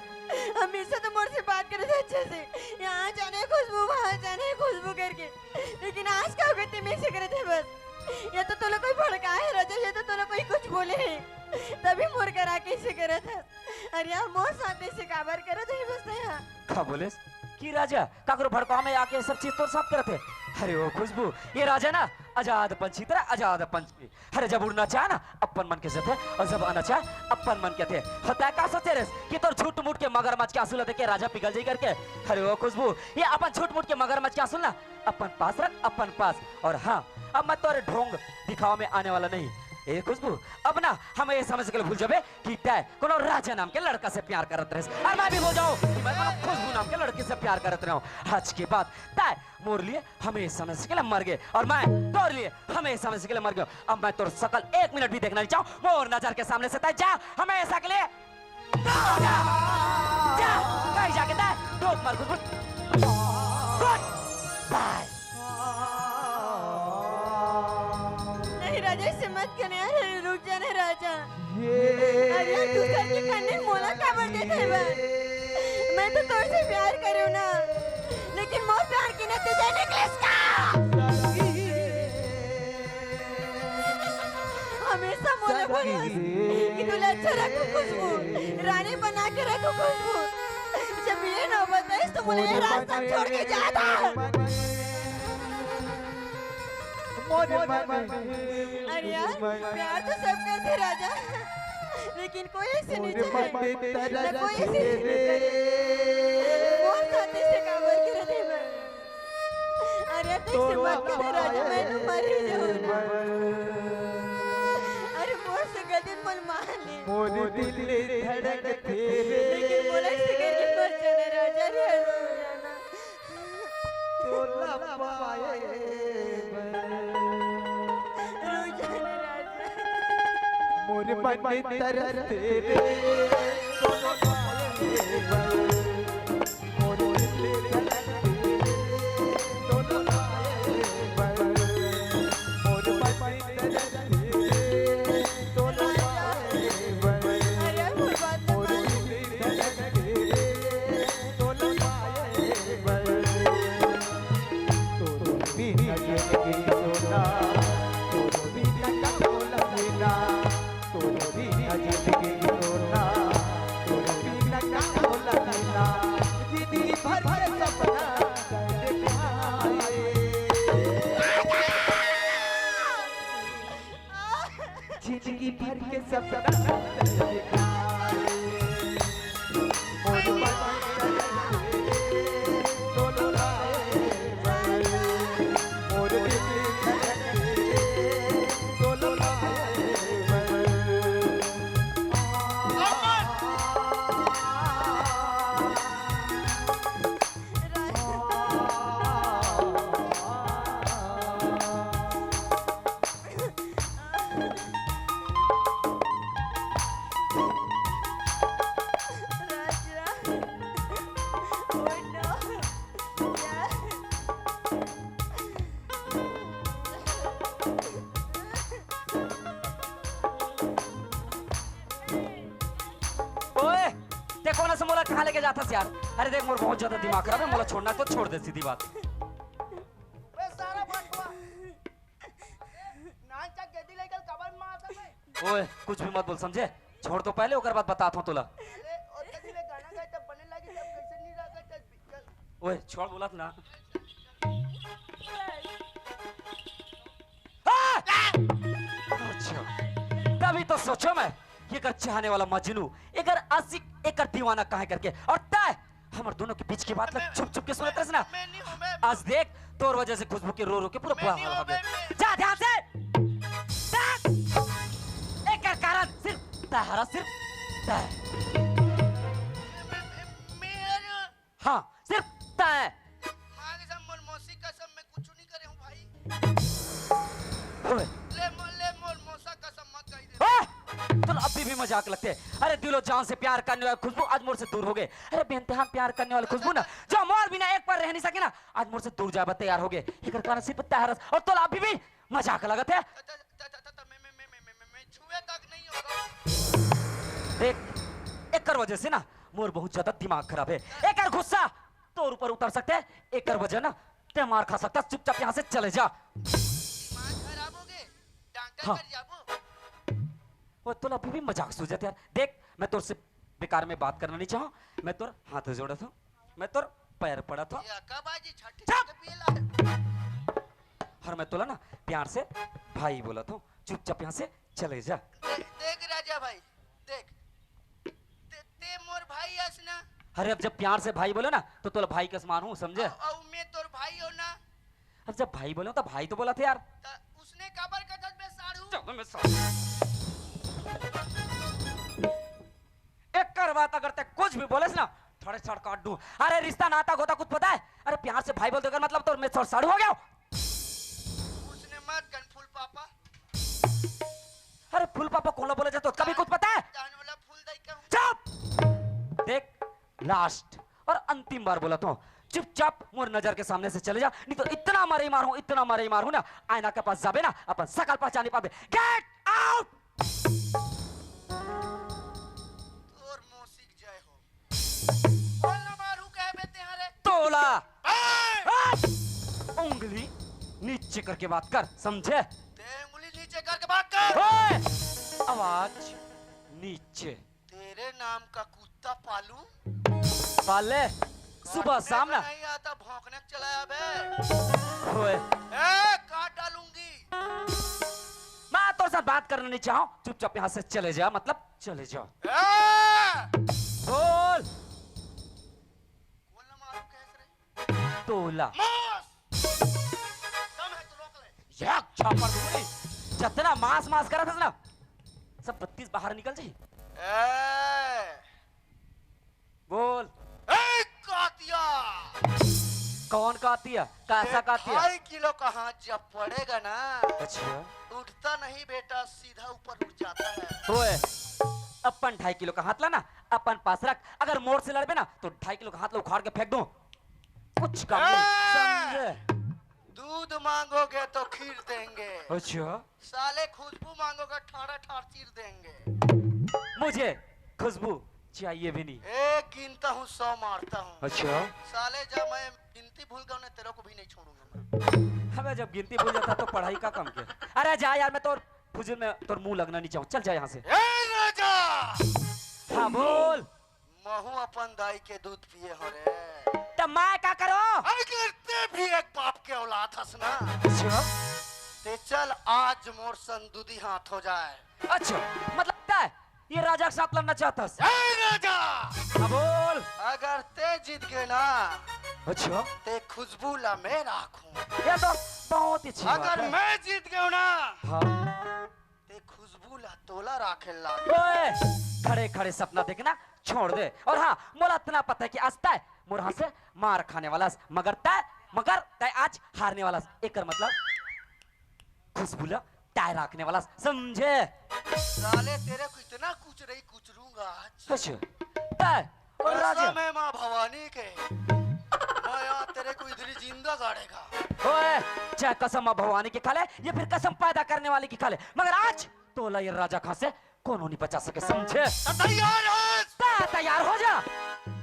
हमेशा तो मोर से बात करे थे अच्छे से, यहाँ जाने खुशबू, वहाँ जाने खुशबू करके, लेकिन आज का हो गया ते मेरे से करे थे बस। या तो तोला कोई भड़काए है राजा, या तो तोला कोई कुछ बोले है, तभी मोर करा कैसे करे था। अरे यार, मोर साथ ऐसे काबर करे थे बस यहाँ। का बोलेस कि राजा काकरो भड़काव में आके सब चीज तोर साथ करत हे? अरे ओ खुशबू, ये राजा ना आजाद पंछी तरह आजाद पंछी। अरे जब उड़ना चाहे ना अपन मन के जथे, और जब आना चाहे अपन मन के थे। होता है का सोचे रेस कि तोर झूठ मूठ के मगरमच्छ के आंसू ला देख के राजा पिघल जाई करके? अरे ओ खुशबू, ये अपन झूठ मूठ के मगरमच्छ के आंसू ना अपन पास रख, अपन पास। और हाँ, अब मैं तोरे ढोंग दिखावा में आने वाला नहीं। ए खुशबू, अब ना हम ये समझ के भूल जाबे कि तय कोनो राजा नाम के लड़का से प्यार करत रहिस, और मैं भी भूल जाऊं कि मैं कोनो खुशबू नाम के लड़की से प्यार करत रहूं। आज के बाद तय मोर लिए हमेशा हमेशा के लिए मर गए, और मैं तोर लिए हमेशा हमेशा के लिए मर गया। अब मैं तोर शकल एक मिनट भी देखना नहीं चाहूं। मोर नजर के सामने से तय जा, हमेशा के लिए। जा, जा, कहीं जाके तय डोक मार, गुड बाय। नहीं राजा, ऐसे मत करना यार, रुक जाना राजा। अरे यार, तू सर के खाने मोला काबर देत हे बा? मैं तो तोर से प्यार करेव ना, लेकिन मोर प्यार के नतीजा निकलिस का? हमेशा मोला बोलस कि तोला अच्छा रखहूं खुशबू, रानी बना के रखहूं खुशबू। जब ये नौबत आइस तो मोला ये रास्ता छोड़ के जाना। अरे यार, प्यार तो सब करथे राजा, लेकिन कोई ऐसे नहीं चाहे, ना कोई ऐसे नहीं करे। मोर साथ ऐसे काबर करत हे बा? अरे, तैसे मत कर राजा, मैं तो मर ही जाऊं ना। अरे, मोर से गलती मन मान ले। मोर दिल धड़कथे रे। लेकिन मोला ऐसे करके मत जाना राजा, अरे, हर जाना। तोला पाए बर। रुक जा ना राजा। मोर मन तरसथे रे, तोला पाए बर। मोर दिल धड़कथे रे, तोला पाए बर। मोर मन तरसथे रे, तोला पाए बर। अरे, मोर बात तो मोर मान। दिल धड़कथे रे, तोला पाए बर। तोर बिना जिंदगी सोना, तोर बिना का बोला बिना, तोर बिना जिंदगी सोना, तोर बिना का बोला बिना, जिंदगी भर के सपना देखाए। जिंदगी भर के सपना देखाए। मोर मन तरसथे रे, तोला पाए बर। मोर दिल धड़कथे रे, तोला पाए बर। ओए, ते कोन से मोला कहाँ लेके जाथस यार? अरे देख, मोर बहुत ज्यादा दिमाग खराब है, मोला छोड़ना तो छोड़ दे, सीधी बात। बे सारा बटुआ। नान चा गेदी लेकर कबर मार सकबे। ओए, कुछ भी मत बोल, समझे? छोड़ तो पहले, ओकर बाद बताथंव तोला। अरे, और कभी ले गाना गाए तब बने लगे, तब कैसे नहीं रह सकते? चल। ओए, छोड़ बोलत ना। आ! अच्छा, तभी तो सोचों मैं, एकर चाहने वाला मजनू, एकर आशिक, एकर दीवाना काहे करके, और तय हमर दोनों के बीच की बात ला छुप छुप के सुनत रहिस ना। मैं नहीं हूँ, मैं आज देख, तोर वजह से खुशबू के रो रो के पूरा मैं बुरा नहीं हाल हूँ, हो गया। मैं, मैं जा ध्यान से। देख, एकर कारण सिर्फ तय हरस, सिर्फ तय। मैं, मैं, मैं, मैं, हाँ, सिर्फ तय। माँ कसम, मोर मौसी कसम, मैं कुछ नहीं करे हूँ भाई। तोला अभी भी मजाक लगथे। अरे दिलो जान से प्यार करने वाली खुशबू आज मोर से दूर हो गे। अरे बेइंतहा प्यार करने वाली खुशबू ना, जो मोर बिना एक पल रह नहीं सके ना, आज मोर से दूर जाए बर तैयार हो गे। एकर कारण सिर्फ तैं हरस अउ तोला अभी भी मजाक लगत हे। त, त, त, त, त, मैं, मैं, मैं, मैं, मैं, मैं, मैं छुए तक नहीं होगा। देख, एकर वजह से ना मोर बहुत ज्यादा दिमाग खराब हे। एकर गुस्सा तोर ऊपर उतर सकथे, एकर वजह ना तैं मार खा सकथस। चुपचाप यहाँ से चले जा। दिमाग खराब हो गे, डॉक्टर हाँ। कर जाबो। वो तोला अभी भी मजाक सूझत हे यार। देख, मैं तोर से बेकार में बात करना नहीं चाहूँ, मैं तोर हाथ जोड़त हूँ, मैं तोर पैर पड़त हूँ। ये कब आज छठी चुप! के पीला है? और मैं तोला ना प्यार से भाई बोलत हूँ, चुपचाप यहाँ से चले जा। दे-, देख राजा भाई, देख, ते, ते मोर भाई अस ना। अरे अब जब प्यार से भाई बोले ना तो तोला भाई कस मानहूँ, समझे? अउ, अउ मैं तोर भाई हो ना। अब जब भाई बोले तो भाई तो बोलत हे यार। त उसने काबर कथस बे साढ़ू? चलो मैं साढ़ू। एकर बात अगर तैं कुछ भी बोलेस ना, थोड़े सड़ काट दूँ। अरे रिश्ता नाता गोता कुछ पता हे? अरे प्यार से भाई बोल दे, एकर मतलब तोर मैं सड़ साढ़ू हो गया हूँ। उसने मत कन फूल पापा। अरे फूल पापा कोन ला बोले जाथे, कभी कुछ पता हे? जान वाला फूल दाई का हूँ। चुप! देख, लास्ट और अंतिम बार बोलत हूँ, चुपचाप मोर नजर के सामने से चले जा, नहीं तो इतना मरई मारहूँ, इतना मरई मारहूँ ना, आईना के पास जाबे ना, अपन सकल पहचान नहीं पाबे। Get out! तोर मौसी के जय हो। बोल ना मारू कहे बे तेहां रे। तोला। ए! हट! उंगली नीचे करके बात कर, समझे? ते उंगली नीचे करके बात कर। ओए! आवाज नीचे। तेरे नाम का कुत्ता पालूं? पाले, सुबह शाम ना। नहीं आता, भौंकने के चला आबे। ओए। ए, काट डालूंगी। मैं तोर साथ बात करना नहीं चाहूँ, चुपचाप यहाँ से चले जा, मतलब चले जा। ए! बोल। बोल ना मारू कैसे रे? तोला। मास! दम है तो रोक ले। एक झापड़ दूंगी। जितना मास मास करत हस ना, सब बत्तीस बाहर निकल जाही। ए! बोल। ए, कातिया! कौन कातिया? कैसा एक कातिया? ढाई किलो का हाथ जब पड़ेगा ना, अच्छा। उठता नहीं बेटा, सीधा ऊपर उठ जाता है। ओए, अपन ढाई किलो का हाथ ला ना, अपन पास रख। अगर मोर से लड़बे ना, तो ढाई किलो का हाथ ला उखाड़ के फेंक दूं। कुछ काम नहीं, ए! समझे? दूध मांगोगे तो खीर देंगे। अच्छा। साले खुशबू मांगोगे, ठाड़ा ठाड़ चीर देंगे। मुझे खुशबू चाहिए भी नहीं। एक गिनता हूँ, सौ मारता हूँ। अच्छा। साले, जब मैं गिनती भूल गया ना, तेरे को भी नहीं छोड़ूंगा मैं। अबे, जब गिनती भूल जाता तो पढ़ाई का काम क्या? अरे जा यार, मैं तोर फुजुल में तोर मुंह लगना नहीं चाहूँ। चल जा यहाँ से। ए राजा! हाँ, बोल। महू अपन दाई के दूध पिए हो रे। त मैं का करो? अगर ते भी एक बाप के औलाद हस ना, अच्छा। ते चल आज मोर संग दूधी हाथ हो जाए। अच्छा, मतलब तय ये राजा के साथ लड़ना चाहतस? ए राजा! हाँ, बोल। अगर ते जीत गए ना, अच्छा। ते खुशबू ला मैं राखूं। ये तो बहुत ही अच्छी बात अगर है। मैं जीत गया ना, हाँ। ते खुशबू ला तोला राखे लाग। ओए, खड़े खड़े सपना देखना छोड़ दे। और हाँ, मोला इतना पता है कि आज तय मोर हाथ से मार खाने वाला हस, मगर तय, मगर तय आज हारने वाला हस। एकर मतलब खुशबू ला तय राखने वाला हस, समझे? साले, तेरे को इतना कुचरई कुचरूंगा आज। अच्छा, तय और राजा। कसम है माँ भवानी के, मैं आज तेरे को इधर ही जिंदा गाड़ेगा। ओए, चाहे कसम माँ भवानी की खा ले या फिर कसम पैदा करने वाली की खा ले, मगर आज तोला ये राजा खां से कोनो नहीं बचा सके, समझे? त तैयार हस? त तैयार हो जा।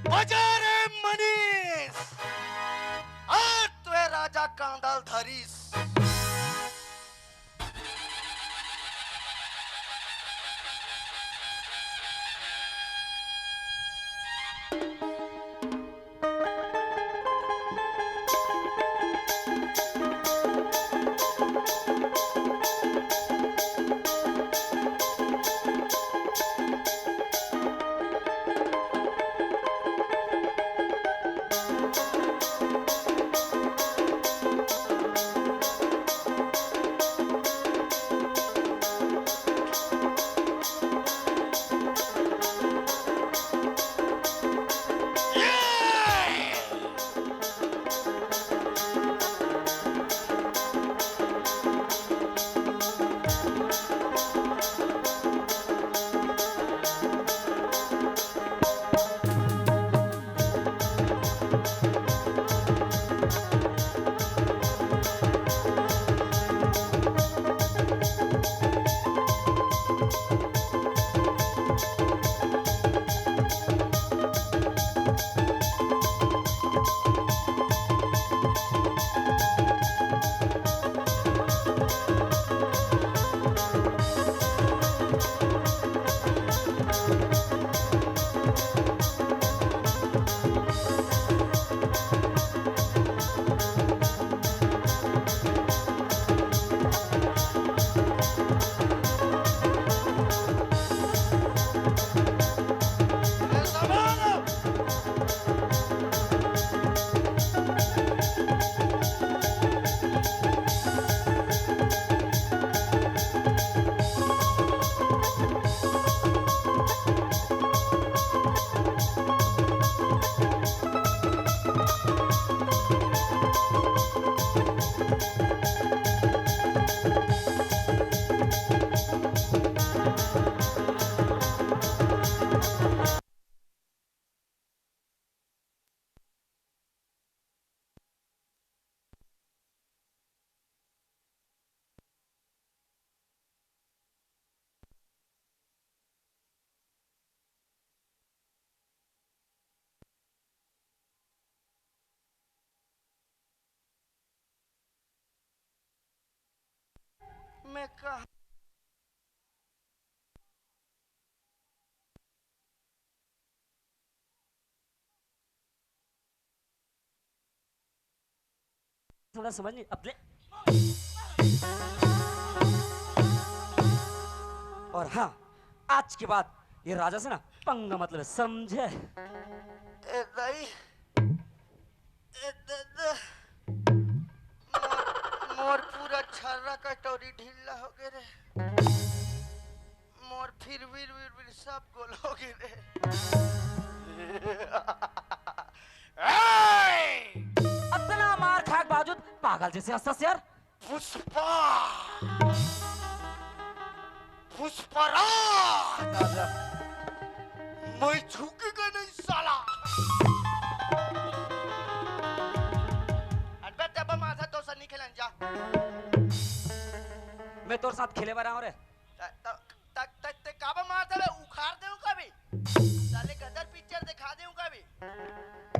बजा रे मनीष, आज तो ये राजा कांडल धरीस। मैं कहा थोड़ा समझ नहीं अपने। और हाँ, आज के बाद ये राजा से ना पंगा मत ले, समझे? ए दाई, ए दादा, मोर, मोर पूरा छर्रा कटोरी ढीला हो गए रे। मोर फिर वीर वीर वीर सब गोल हो गए रे। ए! अतना मार खाए के बावजूद पागल जैसे हंसत हस यार। पुष्पा, पुष्पराज, मैं झुकेगा नहीं साला। अबे तें अब माथा तो सर नहीं खेलन जा। मैं तोर साथ खेले बर आऊं रे। त, त, त, त, ते काबर मारत हवे? उखाड़ देहूं कभी। साले गदर पिक्चर दिखा देहूं कभी।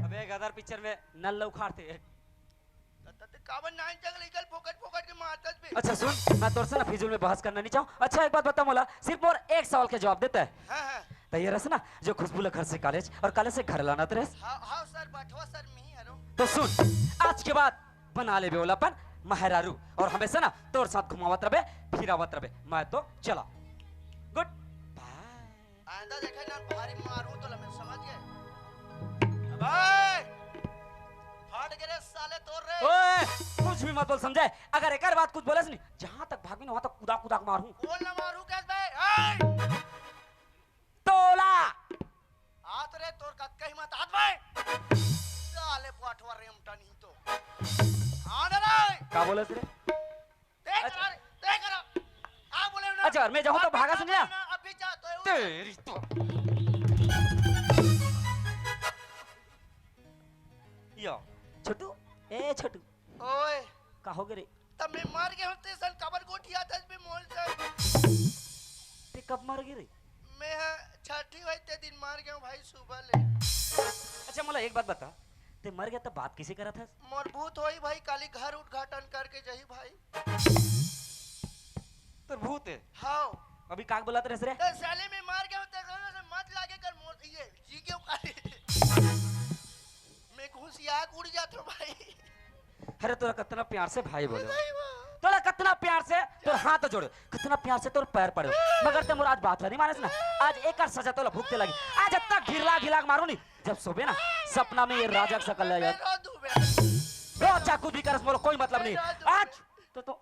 अबे गदर पिक्चर में नल उखाड़ते। त, त, ते काबर नाइन जंगल इकल फोकट फोकट के मारत बे? अच्छा सुन, मैं तोर से ना फिजूल में बहस करना नहीं चाहूँ। अच्छा एक बात बता मोला, सिर्फ मोर एक सवाल के जवाब देते। हाँ, हाँ। त ये रस ना, जो खुशबू ला घर से कॉलेज और कॉलेज से घर लानत रहे। हाँ, हाँ सर, बठवा सर, मैं ही हरो। तो सुन, आज के बाद बना लेबे ओला अपन मेहरारू, और हमेशा ना तोर साथ घुमावत रबे, फिरावत रबे। मैं तो चला, गुड बाय। आइंदा देखे ना भारी मारू तो लमे, समझ गए? अबे फट गए रे साले तोर रे। ओए, कुछ भी मत बोल समझे, अगर एक बात कुछ बोले नहीं, जहां तक भागबे ना वहां तक कुदा कुदा के मारू। बोल ना मारू कैसे बे? ए! तोला। आत रे तोर कतका हिम्मत आत भाई। साले पठवा रेमटा नहीं तो। आन रे। का बोलत रे? देख अच्छा। रे, देख रे। आ बोले ना। अच्छा, और मैं जाऊं तो अभी भागा जा सुन लिया? ना, अभी जा तो। तेरी तो। यो, छोटू, ए छोटू। ओए। का हो गे रे? त मैं मर गे हों ते सन काबर गोठियाथस बे मोर सन? ते कब मर गे रे? मैं ह छठी होई ते दिन मर गे हों भाई सुबह ले। अच्छा मोला एक बात बता, ते मर गे त बात किसे करत हस? मोर भूत होई भाई, काली घर उद्घाटन करके जही भाई। तोर भूत हे? हाव। अभी का बोलत रहेस रे? त साले मैं मर गे हों ते मत लागे कर मोर ये जी के उखाड़े। मैं घुसिया के उड़ जात हों भाई। अरे तोला कतना प्यार से भाई बोले हों। तोला कतना प्यार से तोर हाथ जोड़े हों, कतना प्यार से तोर पैर पड़े हों, मगर ते मोर आज बात ला नहीं मानेस ना। आज एकर सजा तोला भुगते लगी। आज अतना घिरला घिरला के मारूं नहीं, जब सोबे ना सपना में ये राजा के सकल ले जाए। रो चाहे कुछ भी करस मोला कोई मतलब नहीं। आज तो, तो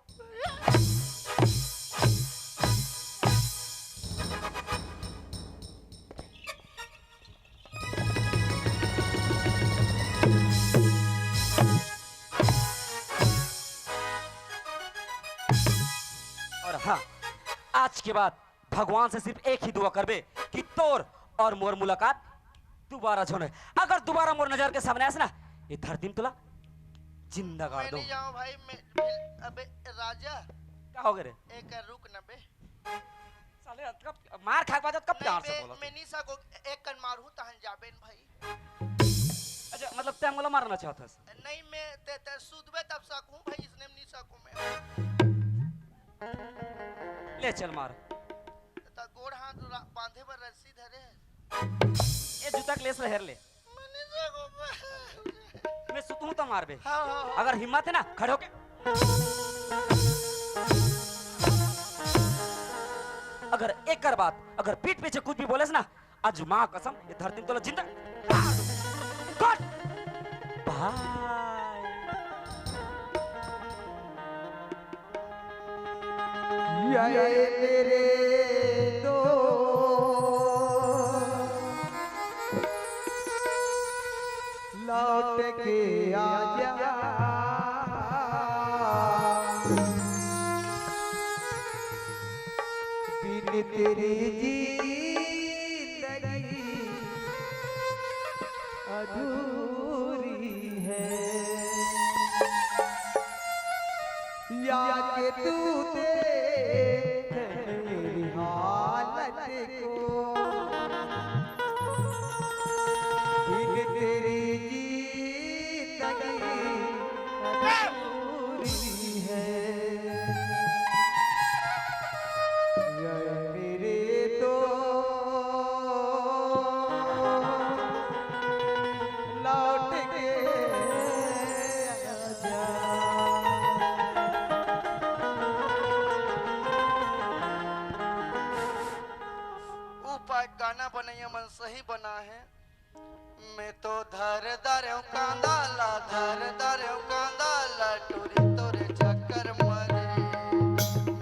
और हाँ, आज के बाद भगवान से सिर्फ एक ही दुआ करबे कि तोर और मोर मुलाकात दोबारा झोने। अगर दोबारा मोर नजर के सामने आस ना, ये धरती में तोला जिंदा गाड़ मैं दूं। नहीं जाऊं भाई, मैं, अबे राजा। का हो गे रे? एक रुक ना बे। साले अतका मार खाए के बाद अतका प्यार से बोलत हे। मैं नहीं सको, एक कन मारू तहन जाबे न भाई। अच्छा, मतलब तैं मोला मारना चाहत हस? नहीं, मैं ते, ते सूतबे तब सकूं भाई, इसने में नहीं सकूं मैं। ले चल मार। त गोड़ हाथ रा-, बांधे बर रस्सी धरे। ए जूता के लेस ल हेर ले। मैं नहीं सकूं मैं। मैं सुतहूं त मारबे। हाँ, हाँ, हाँ। अगर हिम्मत हे ना, खड़े होके। अगर एकर बाद, अगर पीठ पीछे कुछ भी बोलेस ना, आज माँ कसम, ये धरती में तोला जिंदा। गुड बाय। ये मेरे दोस्त, लौट के आजा। बिन तेरी जिंदगी अधूरी है। या के तू देख मेरी हालत को, बिन तेरी जिंदगी अधूरी है। पा-, गाना बनइया मन सही बना हे। मैं तो धर धरेंव कांदा ला, धर धरेंव कांदा ला, टूरी तोरे चक्कर मारे।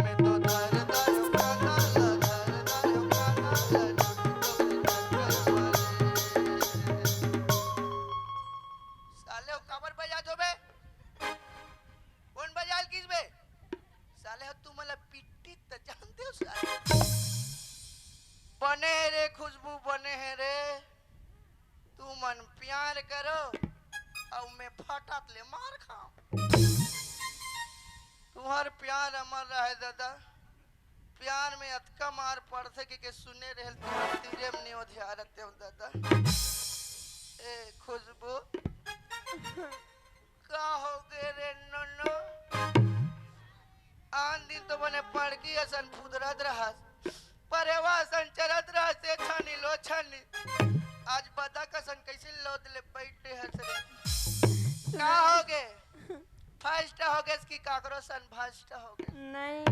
मैं तो धर धरेंव कांदा ला, धर धरेंव कांदा ला, टूरी तोरे चक्कर मारे। साले हो काबर बजात हो बे? कोन बजाल किस बे? साले हो तुमन ला पिट्टी त जानते हो साले। बने हे रे खुशबू, बने हे रे। तुमन प्यार करो अउ मैं फटात ले मार खाऊं। तुम्हार प्यार अमर रहे दादा। प्यार में अतका मार पड़थे के, के सुने रहल तुम्हार तीरे में नहीं ओधिया रहते हो दादा। ए खुशबू, का हो गे रे नोनो? आन दिन तो बने पड़की असन फुदरत रहस, परेवा असन चरत रहस, ए छानी लो छानी। आज बदक असन कैसे लोद ले बैठे हस रे? का हो गे? फर्स्ट हो गेस कि काकरो सन फर्स्ट हो गेस? नहीं।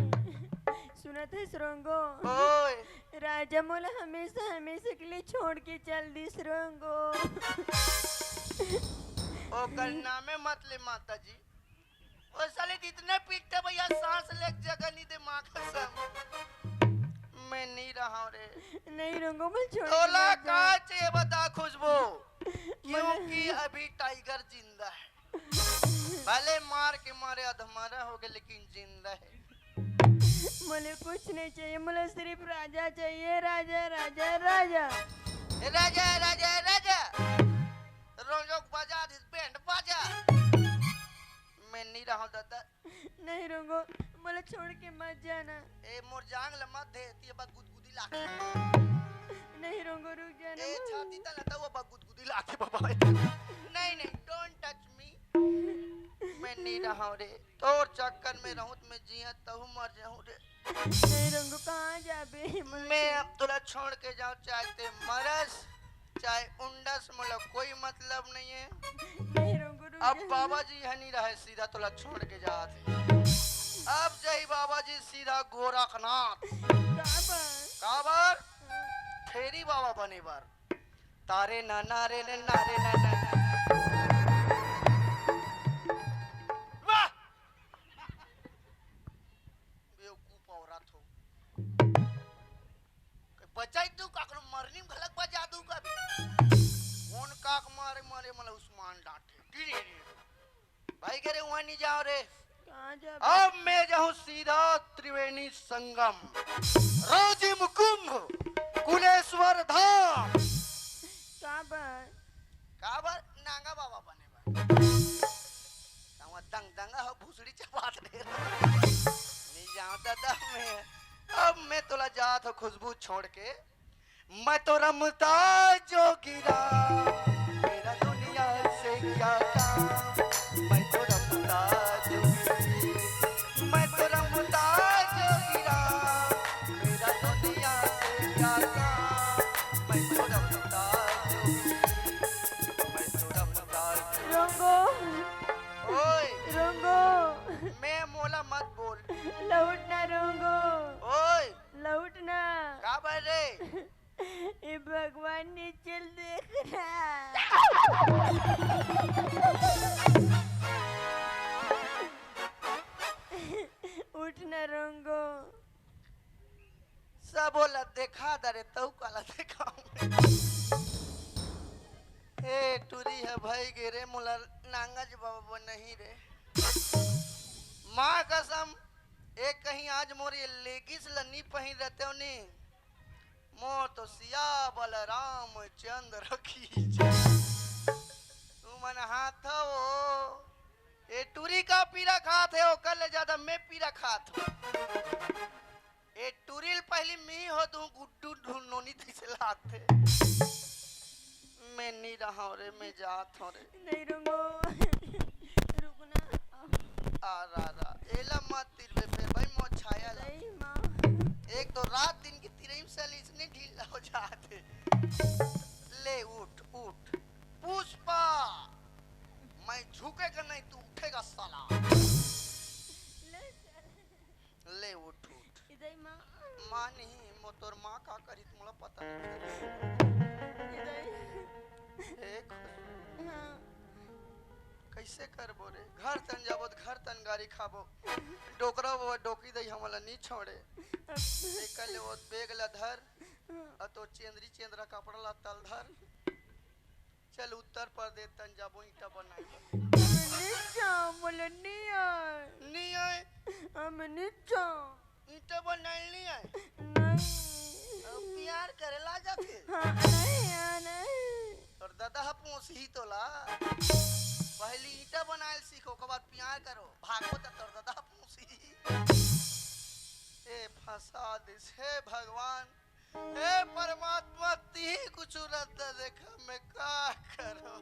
सुनत है सुरंगो? ओए। राजा मोला हमेशा, हमेशा के लिए छोड़ के चल दिस रोंगो। ओकर नामे मत ले माता जी। ओ साले जितने पीटते भैया सांस ले जगह नहीं दे माँ कसम। मैं नहीं रहा रे। नहीं रोंगो, मैं छोड़ के तोला मत जाओ। का चाहिए बता खुशबू? क्योंकि अभी टाइगर जिंदा है। भले मार के मारे अधमरा हो गए लेकिन जिंदा है। मुझे कुछ नहीं चाहिए, मुझे सिर्फ राजा चाहिए, राजा, राजा, राजा। ए राजा, राजा, राजा। रोंगो बजा दिस बैंड बाजा। मैं नहीं रहा दादा। नहीं रोंगो, मुझे छोड़ के मत जाना। ए मोर जांग ल मत दे, ती अब गुदगुदी लाखे। नहीं रोंगो, रुक जाना। ए छाती तला तो अब गुदगुदी लाखे बाबा। नहीं, नहीं, don't touch me। मैं नहीं रहा रे। तोर चक्कर में रहूं तो मैं जिया तहु मर जाऊं रे। नहीं रंगू, कहाँ जाबे? मैं अब तोला छोड़ के जाऊं, चाहे ते मरस, चाहे उंडस, मोला कोई मतलब नहीं है। नहीं रंगू, रुक अब जा। बाबा जी यहाँ नहीं रहे, सीधा तोला छोड़ के जात हे। अब जही बाबा जी सीधा गोरखनाथ। काबर? काबर? फेरी बाबा बने बर। तारे ना ना रे ने ना रे ना ना। वाह! बेवकूफ औरत हो। बजाई दू काकरो मरनी में घलक बजा दू का। कौन काक मारे मारे मला उस्मान डांटे। टिरी री। भाई के रे वहां नहीं जाओ रे। कहाँ जाबे? अब मैं जाऊं सीधा त्रिवेणी संगम, राजिम कुंभ, कुलेश्वर धाम। काबर? काबर? नांगा बाबा बने बर। तंगदंगा हो भूसड़ी चबात रे। नहीं जाऊं दादा मैं। अब मैं तोला जात हो खुशबू छोड़ के। मैं तो रमता जोगीरा, मेरा दुनिया से क्या काम। मैं तो रमता जोगीरा, मैं तो रमता जोगीरा, मेरा दुनिया से क्या काम। मैं तो रमता जोगीरा, मैं तो रमता जोगीरा। रोंगो। ओए। रोंगो। मैं मोला मत बोल। लौट ना रोंगो। ओए। लौट ना। काबर रे? ए भगवान ने चल देख रहा। उठ ना रोंगो। सब ओला देखा दरे तऊ काला देखाऊं। ए टूरी हे भाई गे रे मोला नांगज बाबा नहीं रे। माँ कसम ए कहीं आज मोर ये लेगिस ल नी पहिन रहते हो नी। मोर तो सिया बलराम चंद्र की जय। तुमन हाथ हो। ए टूरी का पीरा खात हे, ओकर ले ज्यादा मैं पीरा खात हो। ए टूरी ल पहली मी हो दूं, गुड्डू ढुनोनी तैसे लागथे। मैं नहीं रहा रे, मैं जात हूं रे। नहीं रहूंगो। रुक ना। आ रा रा, एला मत तिरबे फेर भाई, मोर छाया ला। नहीं माँ। एक तो रात दिन की तिरई में साली इसने ढीला हो जाते। ले उठ, उठ। पुष्पा, मैं झुकेगा नहीं, तू उठेगा साला। ले साला। ले उठ, उठ। इधर माँ। माँ नहीं, मो तोर माँ का करी, मोला पता नहीं। ए खुशबू, हाँ। कइसे करबो रे? घर तन जाबो त घर तन गारी खाबो, डोकरा बाबा डोकी दई हमला नी छोड़े। एकर ले वो बेग ला धर, अउ तो चेंदरी चेंदरा कपड़ा ला तल धर। चल उत्तर प्रदेश तन जाबो ईंटा बनाए बर। हम नहीं जाओ, बोले नहीं आए। नहीं आए? हम नहीं जाओ। ईंटा बनाए नहीं आए? नहीं। अब प्यार करे ला जाथे? हाँ, नहीं, हाँ, नहीं। तोर दादा ह पोसही तोला। पहली ईंटा बनाए सीखो, ओकर बाद प्यार करो। भागो त तोर दादा ह पोसही। ए फंसा दिस, हे भगवान, हे परमात्मा, तिही कुछ रद्दा देखा, मैं का करो?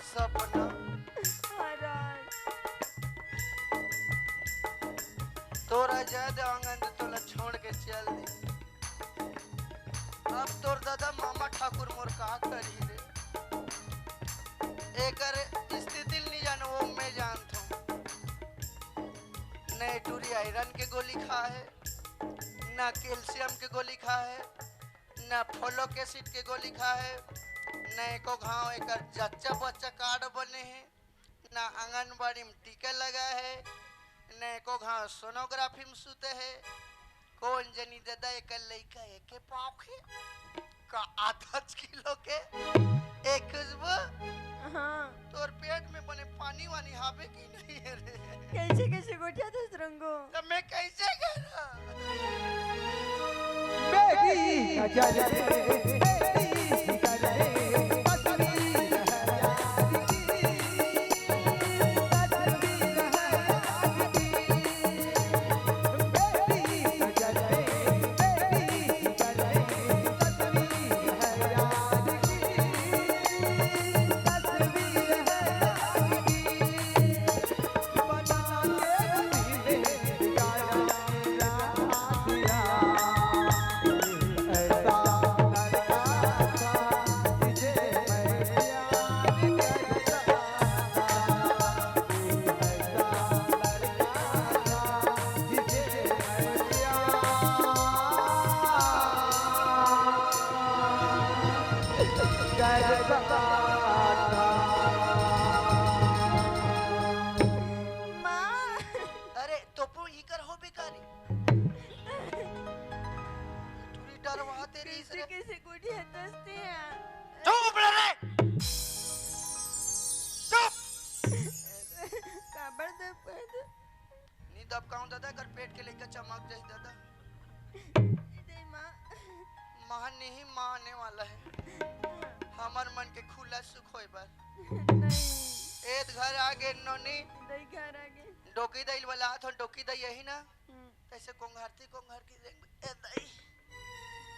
सपना, महाराज। तोरा जाए दे आंगन, तोला छोड़ के चल दे। अब तोर दादा मामा ठाकुर मोर का करही रे? एकर स्थिति ल नी जानो, वो मैं जानत हूँ। न ए टूरी आयरन के गोली खा हे, न कैल्शियम के गोली खा हे, न फोलिक एसिड के गोली खा हे, न एको घांव एकर जच्चा बच्चा कार्ड बने हे, न आंगनबाड़ी में टीका लगा हे, न एको घांव सोनोग्राफी में सुते हे। कोन जनी दादा एकर लइका एके पाव के का आधा किलो के? ए खुशबू, हाँ। तोर पेट में बने पानी वानी हावे कि नहीं रे? कैसे कैसे गोठियाथस रंगो? त मैं कैसे करा? बेटी नजर रे, बेटी नजर रे, पत्नी नजर रे। माँ। अरे, तोपो इकर हो बेकारी। टूरी डरवा तेरी कैसे, इस रे। कैसे गुड़िया दस्ती है? चुप रह रे। चुप। काबर दब कर दे? नी दबकाऊं दादा, कर पेट के लेकर चमक जाई दादा। दे माँ। माँ नहीं, माँ आने वाला है। हमर मन के खुला सुख होए बर। नहीं। एद घर आगे नोनी। दई घर आगे। डोकी दई वाला हाथ हो, डोकी दई यही ना। हम्म। तैसे कोंघरती कोंघर की देख, ए दई,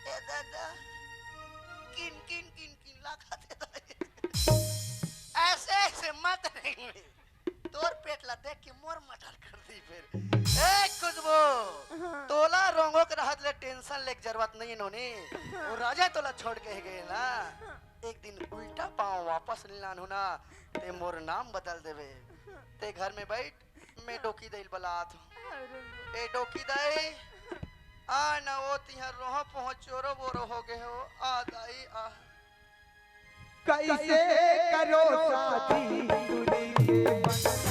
ए दादा, किन किन किन किन ला खाते दई। ऐसे ऐसे मत नहीं, तोर पेट ला देख के मोर मटर कर दी फिर। ए खुशबू, हाँ। तोला रोंगो के रहत ले टेंशन लेके जरूरत नहीं नोनी। हाँ। वो राजा तोला छोड़ के ही गए ना। हाँ। एक दिन उल्टा पाँव वापस लानहूं ना, ते मोर नाम बदल देवे। हाँ। ते घर में बैठ, मैं डोकी दई ल बलात हूँ। ए डोकी दई, आ न वो तिहां रोहा पोहा चोरो बोरो हो गे हो, आ दई आ। कैसे करो शादी दुनी के बंधन।